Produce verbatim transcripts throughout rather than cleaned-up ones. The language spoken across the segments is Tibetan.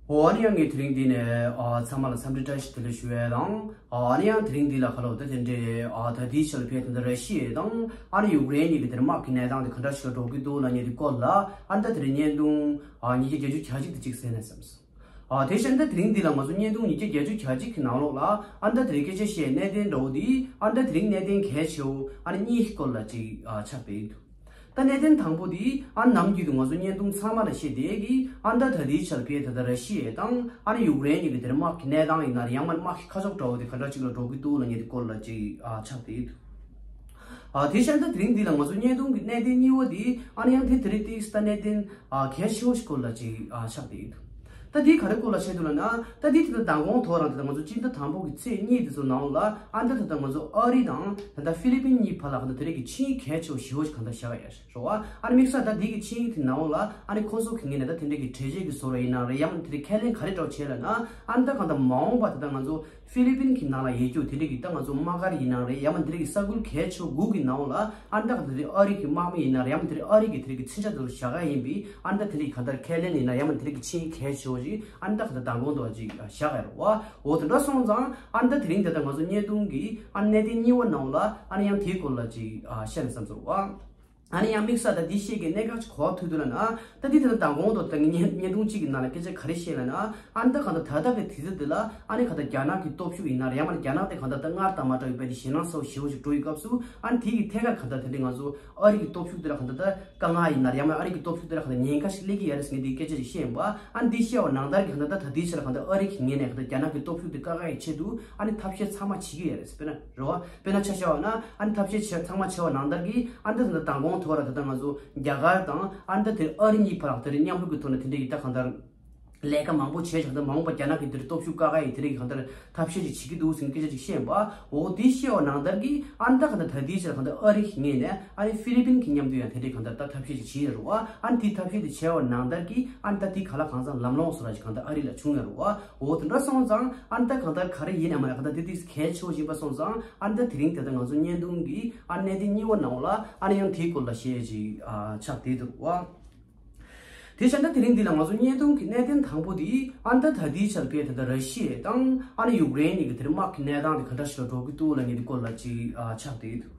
འོ་ཨ་ནི་ཡང་ངས་དེ་རིང་འདི་ནས་ཨ་ཚང་མ་ལ་འཚམས་འདྲི་བཀྲ་ཤིས་བདེ་ལེགས་ཞུ་ཡས་དང་། ཨ་ནི་ཡང་དེ་རིང་འདི་ལ་ཁ་ལོ་ད་དེ་འདྲའི་ཨ་ད་ལྟའི་ཆར་ལ་ཕེབས་དེ་འདྲ་ར་ཤི་ཡ་དང་ཨ་ནི་ཡུཀ་རེན་གཉིས་ཀྱི་དེར་དམག་གི་གནས་སྟངས་དེ་ག་འདྲ་ཞིག་ལ་འགྲོ་གི་འདུག་ལབ་མཁན་དེ་སྐོར་ལ་ཨ་ནི་ད་དེ་རིང་བརྙན་ཐུང་ཨ་ཉིས་བརྒྱ་བརྒྱད་ཅུ་གྱ་གཅིག་དེ་གཅིག་གསན་ན་བསམས་སོང་། ཨ་དེ་བཞིན་ད་དེ་རིང་འདི་ལ་ང་ཚོ་བརྙན་ཐུང་ཉིས་བརྒྱ་བརྒྱད་ཅུ་གྱ་གཅིག་གི་ནང་ལོགས་ལ་ཨ་ནི་ད་དེ་རིང་སྐད་ཆ་བཤད་གནད་དོན་འདྲ་བོ་འདི་ཨ་ནི་ད་དེ་རིང་གནད་དོན་གལ་ཆེ་བོ་ཨ་ནི་གཉིས་ཀྱི་སྐོར་ལ་ཅིག་ཨ་ཆགས་བསྡད་ཡོད་འདུག་ད་གནད་དོན་དང་པོ་དེ་ཨ་ནམ་རྒྱུན་དུ་ང་ཚོ་བརྙན་ཐུང་ཚང་མ་ལ་བཤད་བསྡད་ཀྱི་ཨ་ད་ད་ལྟའི་ཆར་ཕེབས་ད་ལྟ་ར་ཤི་ཡ་དང་ཨ་ནི་ཡུཀ་རེན་གཉིས་ཀྱི་དེར་དམག་གི་གནས་སྟངས་ཡིན་ན་རེད། ཡང་མིན་དམག་གི་ཁ་ཕྱོགས་འདྲ་བོ་དེ་ག་འདྲ་ཅིག་ལ་འགྲོ་གི་འདུག་ལབ་མཁན་དེ་སྐོར་ལ་ཅིག་ཨ་ཆགས་བསྡད་ཡོད་འདུག་ཨ་དེ་བཞིན་ད་དེ་རིང་འདི་ལ་ང་ཚོ་བརྙན་ཐུང་གི་གནད་དོན་གཉིས་པ་དེ་ཨ་ནི་ཡང་དེ་དེ་རིང་ཏིག་ས་གནད་དོན་ཨ་གལ་ཆེ་བོ་ཞིག་སྐོར་ལ་ཅིག་ཨ་ཆགས་བསྡད་ཡོད་འདུག་ད་འདི་ག་རེ་སྐོར་ལ་བཤད་འདུག་ལབ་ན། ད་འདི་དེ་ད་མདང་དགོང་ཐོག་རང་དེ་ད་ང་ཚོ་སྤྱི་ཟླ་དང་པོ་གི་ཚེས་གཉིས་དེ་ཚོ་ནང་ལ་ཨ་ད་དེ་ད་ང་ཚོ་ཨ་རི་དང་ད་ད་ཧྥི་ལི་པིན་གཉིས་བར་ལ་ག་ད་དེ་རིང་གི་ཆིངས་ཡིག་གལ་ཆེ་བོ་ཞེ་བོ་ཞིག་ག་ད་བཞག་ཡ་རེད་བ། ཨ་ནི་དམིགས་བསལ་ད་འདི་གི་ཆིངས་ཡིག་དེ་ནང་ལ་ཨ་ནི་ཁོ་ཚོ་གི་ངོས་ནས་ད་དེ་འདྲ་གི་གྲོས་ཆོད་ཀྱི་བཟོ་འདྲ་ཡིན་ན་རེད། ཡང་མིན་དེ་འདྲའི་ཁས་ལེན་ག་རེ་འདྲ་བོ་བྱས་ལབ་ན། ཨ་ནི་ད་ག་ད་མ་འོངས་པ་དེ་ད་ང་ཚོ་ཧྥི་ལི་པིན་གྱི་ནང་ལ་ཡོད་རྒྱུ་དེ་འདྲ་གི་ད་ང་ཚོ་དམག་སྒར་ཡིན་ན་རེད། ཡང་མིན་དེ་འདྲ་གི་ས་ཁུལ་གལ་ཆེ་བོ་དགུ་གི་ནང་ལ་ཨ་ནི་ད་ག་ད་དེ་ཨ་རི་གི་དམག་མི་ཡིན་ན་རེད། ཡང་མིན་དེ་འདྲ་ཨ་རི་གི་དེ་འདྲ་གི་མཚོན་ཆ་དེ་ཚོ་བཞག་ག་ཡིན་པས་ཨ་ནི་ད་དེ་འདྲ་གི་ག་ད་ཁས་ལེན་ཡིན་ན་ཡང་མིན་དེ་འདྲ་གི་ཆིངས་ཡིག་གལ་ཆེ་བོ་ཞིག་ཨ་ནི་ད་ག་ད་མདང་དགོང་དུ་ཅིག་བཞག་ཡ་རེད་བ། འོ་དེ་འདྲ་སོང་ཙང་ཨ་ནི་ད་དེ་རིང་དེ་ད་ང་ཚོ་བརྙན་ཐུང་གི་ཨ་ནི་གནད་དོན་གཉིས་པ་ནང་ལ་ཨ་ནི་ཡང་དེའི་སྐོར་ལ་ཅིག་ཨ་བཤད་ན་བསམ་སོང་བ། ཨ་ནི་ཡང་དམིགས་བསལ་ད་འདི་བཤད་ཀྱི་གནད་འགག་ཅིག་གོ་བ་ཐུག་འདུག་ལབ་ན། ད་འདི་དེ་ད་མདང་དགོང་དུ་ད་བརྙན་བརྙན་ཐུང་གཅིག་གི་ནང་ལ་སྐད་ཆ་ག་རེ་བཤད་ལབ་ན། ཨ་ནི་ད་ག་ད་ད་ལྟ་གི་དུས་ཚོད་འདི་ལ་ཨ་ནི་ག་ད་རྒྱ་ནག་གི་སྟོབས་ཤུགས་ཡིན་ན་རེད། ཡང་མིན་རྒྱ་ནག་དེ་ག་ད་ད་སྔར་དང་མ་འདྲ་བའི་དཔེ་དེ་ཞེད་སྣང་ཚ་བོ་ཞེ་བོ་ཞིག་འགྲོ་ཡི་སྐབས་སུ་ཨ་ནི་དེ་གི་ཐད་ཀར་ག་ད་དེ་འདྲ་ང་ཚོ་ཨ་རི་གི་སྟོབས་ཤུགས་དེ་ལ་ག་ད་ད་དཀའ་ངལ་ཡིན་ན་རེད། ཡང་མིན་ཨ་རི་གི་སྟོབས་ཤུགས་དེ་ལ་ག་ད་ཉེན་ཁ་ཞིག་སླེབས་ཀྱི་ཡོད་རེད་ཟེར་ནས་དེའི་སྐད་ཆ་ཞིག་བཤད་ཡིན་པ། ཨ་ནི་འདི་བཤད་པ་ནང་ལྟར་གྱི་ག་ད་ད་ད་ལྟའི་ཆར་ག་ད་ཨ་རི་གི་ངོས་ནས་ག་ད་རྒྱ་ནག་གི་སྟོབས་ཤུགས་དེ་བཀག་ཡའི་ཆེད་དུ་ཨ་ནི་ཐབས་ཤེས་ཚང་མ་བྱེད་ཀྱི་ཡོད་རེད་ཟེར། དཔེར་ན་རེད་བ། དཔེར་ན་ཆ་བཞག་པ་ན་ཨ་ནི་ཐབས་ཤེས་བྱེད་ཚང་མ་བྱས་པ་ནང་ལྟར་གྱི་ཨ་ནི་ད་ད་མདང་དགོང་ཐོག་ལ་ད་ད་ང་ཚོ་རྒྱ་གར་དང་ཨ་ནི་ད་དེ་ཨ་རི་གཉིས་བར་ལ་ད་རེས་མཉམ་རུབ་ཀྱི་ཐོག་ནས་དེ་འདྲ་ཡི་ད་ག་ད་ལས་ཀ་མང་པོ་བྱས་ཀྱང་ད་མ་འོངས་པ་རྒྱ་ནག་གི་དེར་སྟོབས་ཤུགས་བཀག་ཡ་ཡི་དེ་རིགས་གང་ལྟར་ཐབས་ཤེས་ཅིག་བྱེད་ཀྱི་འདུག་ཟེར་སྐད་ཆ་ཅིག་བཤད་པ། འོ་དེ་བཤད་པ་ནང་ལྟར་གྱི་ཨ་ནི་ད་གང་ལྟར་ད་ལྟའི་ཆར་གང་ལྟར་ཨ་རི་གི་ངོས་ནས་ཨ་ནི་ཧྥི་ལི་པིན་གྱི་མཉམ་དུ་ཡང་དེ་འདྲའི་གང་ལྟར་ད་ཐབས་ཤེས་ཅིག་བྱས་ཡོད་རེད་བ། ཨ་ནི་དེ་ཐབས་ཤེས་དེ་བྱས་པ་ནང་ལྟར་གྱི་ཨ་ནི་ད་དེ་ག་ལ་གང་འཚམ་ལམ་ལྷོང་བཟོ་འདྲ་ཅིག་གང་ལྟར་ཨ་རི་ལ་བྱུང་ཡོད་རེད་བ། འོ་དེ་འདྲ་སོང་ཙང་ཨ་ནི་ད་གང་ལྟར་ག་རེ་ཡིན་ནའང་མ་རེད། གང་ལྟར་དེ་དེ་གལ་ཆེ་བོ་ཡིན་པ་སོང་ཙང་ཨ་ནི་ད་དེ་རིང་དེ་ལྟར་ང་ཚོ་བརྙན་ཐུང་གི་ཨ་ནི་གནད་དོན་གཉིས་པ་ནང་ལ་ཨ་ནི་ཡང་དེའི་སྐོར་ལ་བཤད་ཅིག་ཨ་ཆགས་བསྡད་འདུག་བ། དེ་བཞིན་ད་དེ་རིང་འདི་ལ་ང་ཚོ་བརྙན་ཐུང་གི་གནད་དོན་དང་པོ་དེ་ཨ་ནི་ད་ད་ལྟའི་ཆར་ཕེ་ད་ལྟ་ར་ཤི་ཡ་དང་ཨ་ནི་ཡུཀ་རེན་གཉིས་ཀྱི་དེར་དམག་གི་གནས་སྟངས་དེ་ག་འདྲ་ཞིག་ལ་འགྲོ་གི་འདུག་ལབ་མཁན་དེ་སྐོར་ལ་ཅིག་ཨ་ཆགས་བསྡད་འདུག་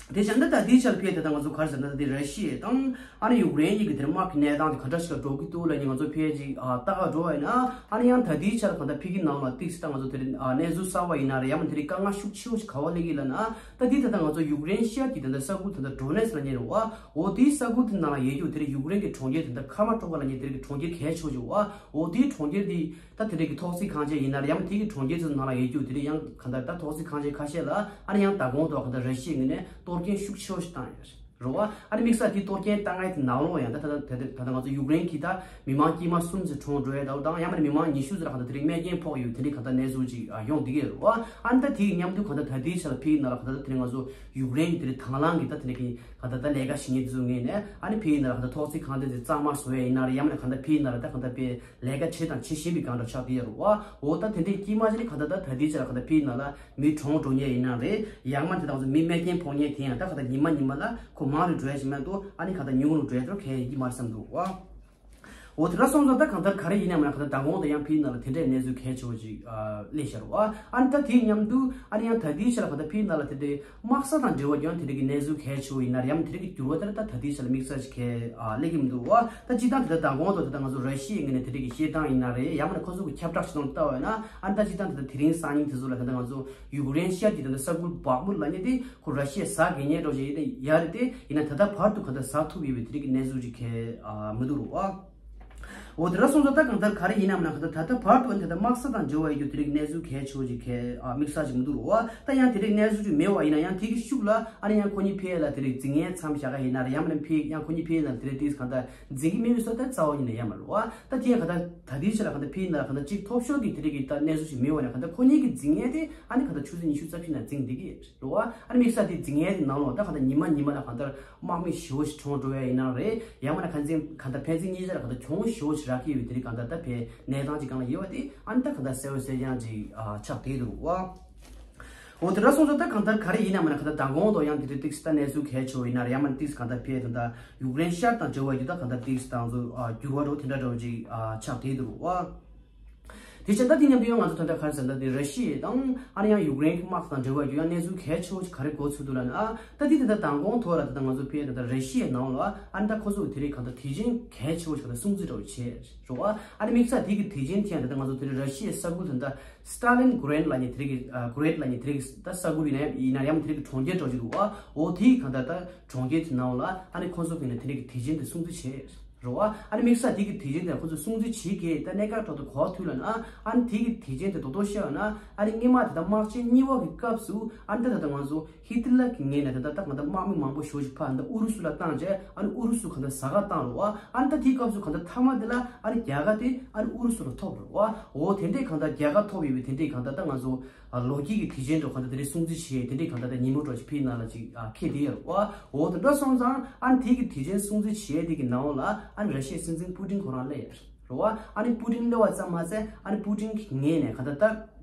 དེ་བཞིན་ད་ད་ལྟའི་ཆར་ཕེ་ད་ལྟ་ང་ཚོ་ག་རེ་ཟེར་ན་ད་དེ་ར་ཤི་ཡ་དང་ཨ་ནི་ཡུཀ་རེན་གཉིས་ཀྱི་དེར་དམག་གི་གནས་སྟངས་དེ་ག་འདྲ་ཞིག་ལ་འགྲོ་གི་འདུག་ལབ་མཁན་ང་ཚོ་ཕེ་ཅིག་ཨ་ལྟ་ག་འགྲོ་བ་ཡིན་ན། ཨ་ནི་ཡང་ད་ལྟའི་ཆར་གང་ལྟར་ཕ་གི་ནང་ལ་ཏིག་ཙི་ད་ང་ཚོ་དེ་རིང་ཨ་གནས་ཚུལ་གསར་པ་ཡིན་ན་རེད། ཡང་མིན་དེ་རིང་དཀའ་ངལ་ཤུགས་ཆེ་བོ་ཞིག་ག་པར་སླེབས་ཀྱི་ལབ་ན། ད་འདི་ད་ལྟ་ང་ཚོ་ཡུཀ་རེན་ཤར་གྱི་ད་ལྟ་ས་ཁུལ་ད་ལྟ་ཌོ་ནེ་སི་ལབ་མཁན་རེད་བ། འོ་དེའི་ས་ཁུལ་དེ་ནང་ལ་ཡོད་རྒྱུ་དེ་རིང་ཡུཀ་རེན་གྱི་གྲོང་ཁྱེར་དེ་ད་ཁ་མ་ཊོ་ཀ་ལབ་མཁན་དེ་རིང་གྲོང་ཁྱེར་གལ་ཆེ་བོ་ཅིག་བ། འོ་དེའི་གྲོང་ཁྱེར་དེ་ད་དེ་རིང་གི་ཐོག་བརྩེགས་ཁང་ཆེན་ཡིན་ན་རེད། ཡང་མིན་དེ་གི་གྲོང་ཁྱེར་དེ་ནང་ལ་ཡོད་རྒྱུ་དེ་རིང་ཡང་གང་ལྟར་ད་ཐོག་བརྩེགས་ཁང་ཆེན་ཁ་ཤས་ལ་ཨ་ནི་ཡང་ད་གོང་དུ་གང་ལྟར་ར་ཤི་ཡའི་ངོས་ནས་གཏོར་སྐྱོན་ཤུགས་ཆེ་བོ་ཞིག་བཏང་ཡོད་རེད། རེད་བ། ཨ་ནི་དམིགས་བསལ་དེ་གཏོར་སྐྱོན་བཏང་མཁན་དེ་ནང་ལོགས་ཡང་ད་ད་ད་ད་ད་ང་ཚོ་ཡུཀ་རེན་གྱི་ད་མི་མང་དཀྱུས་མ་གསུམ་ཙམ་གྲོངས་འགྲོ་ཡ་འདྲ་བོ་དང་། ཡང་མིན་མི་མང་ཉི་ཤུ་ཙམ་ལ་གང་ལྟར་དེ་རིང་རྨས་སྐྱོན་ཕོག་ཡོད། དེ་འདྲའི་གང་ལྟར་གནས་ཚུལ་ཅིག་ཡོང་བསྡད་ཀྱི་ཡོད་རེད་བ། ཨ་ནི་ད་དེ་ཡི་མཉམ་དུ་གང་ལྟར་ད་ལྟའི་ཆ་ལ་ཕ་གི་ནང་ལ་གང་ལྟར་ད་དེ་རིང་ང་ཚོ་ཡུཀ་རེན་གྱི་དེ་རིང་དང་བླངས་ཀྱི་ད་དེ་འདྲའི་གི་གང་ལྟར་ད་ལས་ཀ་བྱེད་མཁན་དེ་ཚོ་ངོས་ནས་ཨ་ནི་ཕ་གི་ནང་ལ་གང་ལྟར་ཐོག་བརྩེགས་ཁང་ཚན་དེ་གཙང་མ་བཟོ་ཡ་ཡིན་ན་རེད། ཡང་མིན་གང་ལྟར་ཕ་གི་ནང་ལ་ད་གང་ལྟར་དཔེ་ལས་ཀ་བྱེད་དང་བྱེད་བཞིན་པའི་སྒང་དུ་ཆགས་བསྡད་ཡོད་རེད་བ། འོ་ད་དེ་འདྲའི་དཀྱུས་མ་ཅིག་ནི་གང་ལྟར་ད་ད་ལྟའི་ཆ་ལ་གང་ལྟར་ཕ་གི་ནང་ལ་མི་གྲོངས་འགྲོ་མཁན་ཡིན་ན་རེད། ཡང་མིན་དེ་དང་ཚོ་མི་རྨས་སྐྱོན་ཕོག་མཁན་དེ་ཡང་ད་གང་ལྟར་ཉི་མ་ཉི་མ་ལ་ཁོ་མང་རུ་འགྲོ་ཡ་ཞིག་མ་གཏོགས་ཨ་ནི་གང་ལྟར་ཉུང་རུ་འགྲོ་ཡ་དེ་གང་ཡང་ཡིན་མ་རེད་བསམ་འདུག་བ། འོ་དེ་འདྲ་སོང་ཙང་ད་གང་ལྟར་ག་རེ་ཡིན་ནའང་མིན་ན་གང་ལྟར་མདང་དགོང་དུ་ཡང་ཕ་གི་ནང་ལ་དེ་འདྲའི་གནས་ཚུལ་གལ་ཆེ་བོ་ཅིག་ཨ་སླེབས་ཤག་རེད་བ། ཨ་ནི་ད་དེའི་མཉམ་དུ་ཨ་ནི་ཡང་ད་ལྟའི་ཆ་ལ་གང་ལྟར་ཕ་གི་ནང་ལ་དེ་འདྲའི་དམག་ས་དང་འབྲེལ་བ་ཡང་དེ་འདྲ་གི་གནས་ཚུལ་གལ་ཆེ་བོ་ཡིན་ན་རེད། ཡང་དེ་འདྲ་གི་འགྱུར་བ་དེ་ལ་ད་ད་ལྟའི་ཆ་ལ་དམིགས་བསལ་ཅིག་གལ་ཨ་སླེབས་ཀྱི་མི་འདུག་བ། ད་སྤྱིར་བཏང་དེ་ལྟར་མདང་དགོང་དུ་དེ་ལྟར་ང་ཚོ་ར་ཤི་ཡའི་ངོས་ནས་དེ་འདྲ་གི་བཤད་སྟངས་ཡིན་ན་རེད། ཡང་མིན་ན་ཁོ་ཚོ་གི་ཁྱབ་བསྒྲགས་བྱེད་སྟངས་ལྟ་བ་ཡིན་ན། ཨ་ནི་ད་སྤྱིར་བཏང་དེ་ལྟར་དེ་རིང་སང་ཉིན་དེ་ཚོ་ལ་ད་ལྟ་ང་ཚོ་ཡུཀ་རེན་ཤར་གྱི་དེ་ལྟར་ས་ཁུལ་བག་མུར་ལབ་མཁན་དེ་ཁོ་ར་ཤི་ཡས་ཟ་གི་ཉེན་འགྲོ་ཞིག་ཡིན་ན་ཡ་རེད། དེ་ཡིན་ན་ད་ལྟ་བར་དུ་གང་ལྟར་ཟ་ཐུབ་ཡོད་པའི་དེ་འདྲ་གི་གནས་ཚུལ་ཅིག་གལ་ཨ་མི་འདུག་རེད་བ། འོ་དེ་འདྲ་སོང་ཙང་ད་གང་ལྟར་ག་རེ་ཡིན་ནའང་མིན་ན་གང་ལྟར་ད་ལྟ་བར་དུ་ཨ་ནི་ད་ལྟ་དམག་ས་དང་འབྲེལ་བ་ཡོད་རྒྱུ་དེ་རིགས་གནས་ཚུལ་གལ་ཆེ་བོ་ཅིག་གལ་ཨ་དམིགས་བསལ་ཅིག་མི་འདུག་རེད་བ། ད་ཡང་དེ་རིགས་གནས་ཚུལ་ཅིག་མེད་པ་ཡིན་ན་ཡང་དེ་གི་ཤུགས་ལ་ཨ་ནི་ཡང་ཁོ་གཉིས་ཕ་གི་ལ་དེ་རིགས་འཛིང་ཡས་མཚམས་བཞག་ག་ཡིན་ན་རེད། ཡང་མིན་ན་ཕ་གི་ཡང་ཁོ་གཉིས་ཕ་གི་ལ་དེ་རིགས་དེ་གང་ལྟར་འཛིང་གི་མེད་པའི་བཟོ་ལྟ་རྩ་བ་ཉིད་ནས་ཡོད་མ་རེད་བ། ད་དེ་ཡང་གང་ལྟར་ད་ལྟའི་ཆ་ལ་གང་ལྟར་ཕ་གི་ལ་གང་ལྟར་གཅིག་ཐོབ་ཤོར་གྱི་དེ་རིགས་ཀྱི་ད་གནས་ཚུལ་ཅིག་མེད་པ་ཡིན་ན་གང་ལྟར་ཁོ་གཉིས་ཀྱི་འཛིང་ཡས་དེ་ཨ་ནི་གང་ལྟར་ཆུ་ཚོད་ཉི་ཤུ་རྩ་བཞི་ནང་འཛིང་བསྡད་ཀྱི་རེད། རེད་བ། ཨ་ནི་དམིགས་བསལ་དེ་འཛིང་ཡས་དེ་ནང་ལོགས་ད་གང་ལྟར་ཉི་མ་ཉི་མ་ལ་གང་ལྟར་དམག་མི་ཞེ་པོ་ཞིག་གྲོངས་འགྲོ་ཡ་ཡིན་ན་རེད། ཡང་མིན་ན་གང་འཛིང་གང་ལྟར་ཕན་ཚུན་གཉིས་ཆ་ལ་གང་ལྟར་གྱོང་ཞེ་པོ་ཞིག་རག་གི་ཡོད་པའི་དེ་རིགས་གང་ལྟར་ད་ཕའི་གནས་སྟངས་ཅིག་སྒང་ལ་ཡོད་པ་དེ་ཨ་ནི་ད་གང་ལྟར་གསལ་པོ་གསལ་རྐྱང་ཅིག་ཨ་ཆགས་བསྡད་འདུག་བ། འོ་དེ་འདྲ་སོང་ཙང་ད་གང་ལྟར་ག་རེ་ཡིན་ནའང་མིན་ན་གང་ལྟར་མདང་དགོང་དུ་ཡང་དེ་འདྲའི་ཏིག་ཙི་ད་གནས་ཚུལ་གལ་ཆེ་བོ་ཡིན་ན་རེད། ཡང་མིན་ན་ཏིག་ཙི་གང་ལྟར་ཕའི་ད་ལྟ་ཡུཀ་རེན་ཤར་དང་འབྲེལ་བ་ཡོད་ད་གང་ལྟར་ཏིག་ཙི་ད་ང་ཚོ་ཨ་འགྱུར་བ་འགྲོ་དེ་འདྲ་འདྲ་བོ་ཅིག་ཨ་ཆགས་བསྡད་འདུག་བ། དེ་བྱས་ད་དེ་མཉམ་དུ་ཡང་ང་ཚོ་ད་ལྟ་ག་རེ་ཟེར་ན་ད་དེ་ར་ཤི་ཡ་དང་ཨ་ནི་ཡང་ཡུཀ་རེན་གྱི་དམག་དང་འབྲེལ་བ་རྒྱུ་ཡང་གནས་ཚུལ་གལ་ཆེ་བོ་ཞིག་ག་རེ་གོ་ཚུལ་འདུག་ལབ་ན། ད་དེ་ད་ལྟ་མདང་དགོང་ཐོག་ལ་ད་ལྟ་ང་ཚོ་ཕེ་ད་ལྟ་ར་ཤི་ཡའི་ནང་ལ་ཨ་ནི་ད་ཁོ་ཚོ་གི་དེ་རིང་གང་ལྟར་དུས་ཆེན་གལ་ཆེ་བོ་ཞིག་ད་ལྟ་སྲུང་བརྩི་འདྲ་བོ་བྱས་རོ། ཨ་ནི་དམིགས་བསལ་དེ་གི་དུས་ཆེན་དེ་ཡང་ད་ལྟ་ང་ཚོ་དེ་རིང་ར་ཤི་ཡའི་ས་ཁུལ་ད་ལྟ་སི་ཏཱ་ལིན་གྷ་རེད་ལབ་མཁན་དེ་རིང་གི་ཨ་གྷ་རེད་ལབ་མཁན་དེ་རིང་གི་ད་ས་ཁུལ་ཡིན་ན་ཡང་ཡིན་ན་ཡང་དེ་རིང་གི་གྲོང་ཁྱེར་འདྲ་བོ་ཞིག་འདུག་ཨ། འོ་དེ་གི་གང་ལྟར་ད་གྲོང་ཁྱེར་དེ་ནང་ལ་ཨ་ནི་ཁོ་ཚོ་གི་ནས་དེ་རིང་གི་དུས་ཆེན་དེ་སྲུང་བརྩི་བྱས། རེད་བ། ཨ་ནི་དམིགས་བསལ་དེ་གི་དུས་ཆེན་དེ་ཁོ་ཚོས་སྲུང་བརྩི་བྱེད་མཁན་ད་གནད་འགག་ཐོག་ཏུ་གོ་བ་ཐུག་ལབ་ན། ཨ་ནི་དེ་གི་དུས་ཆེན་དེ་རྡོག་རྡོག་བཤད་ན། ཨ་ནི་སྔོན་མ་ད་ལྟ་དམག་ཆེན་གཉིས་པ་གི་སྐབས་སུ་ཨ་ནི་ད་ད་ལྟ་ང་ཚོ་ཧི་ཏི་ལར་གི་ངོས་ནས་ད་ལྟ་ད་ང་ད་དམག་མི་མང་པོ་ཞེ་པོ་ཅིག་ཕར་ད་ཨུ་རུ་སུ་ལ་བཏང་རྗེས་ཨ་ནི་ཨུ་རུ་སུ་གང་ད་ཟ་ཁ་བཏང་རེད་བ། ཨ་ནི་ད་དེའི་སྐབས་སུ་གང་ད་མཐའ་མ་དེ་ལ་ཨ་ནི་རྒྱལ་ཁ་དེ་ཨ་ནི་ཨུ་རུ་སུ་ལ་ཐོབ་རེད་བ། འོ་དེ་འདྲས་གང་ད་རྒྱལ་ཁ་ཐོབ་ཡོད་པའི་དེ་འདྲས་གང་ད་ད་ང་ཚོ། ཨ་ལོ་རྒྱུས་ཀྱི་དུས་ཆེན་འདྲ་གང་ལྟར་དེ་འདྲའི་སྲུང་བརྩི་བྱེད་དེ་འདྲའི་གང་ལྟར་ད་ཉིན་མོ་འདྲ་ཞིག་ཕྱིའི་ནང་ལ་ཅིག་ཨ་འཁེལ་བསྡད་ཡོད་རེད་བ། འོ་དེ་འདྲ་སོང་ཙང་ཨ་ནི་དེ་གི་དུས་ཆེན་སྲུང་བརྩི་བྱེད་དེ་གི་ནང་ལ་ཨ་ནི་ར་ཤི་ཡའི་སྲིད་འཛིན་པུ་ཏིན་ཁོ་རང་སླེབས་ཡོད་རེད་བ། ཨ་ནི་པུ་ཏིན་སླེབས་པ་ཙམ་མ་ཟད་ཨ་ནི་པུ་ཏིན་གི་ངོས་ནས་གང་ལྟར་ད་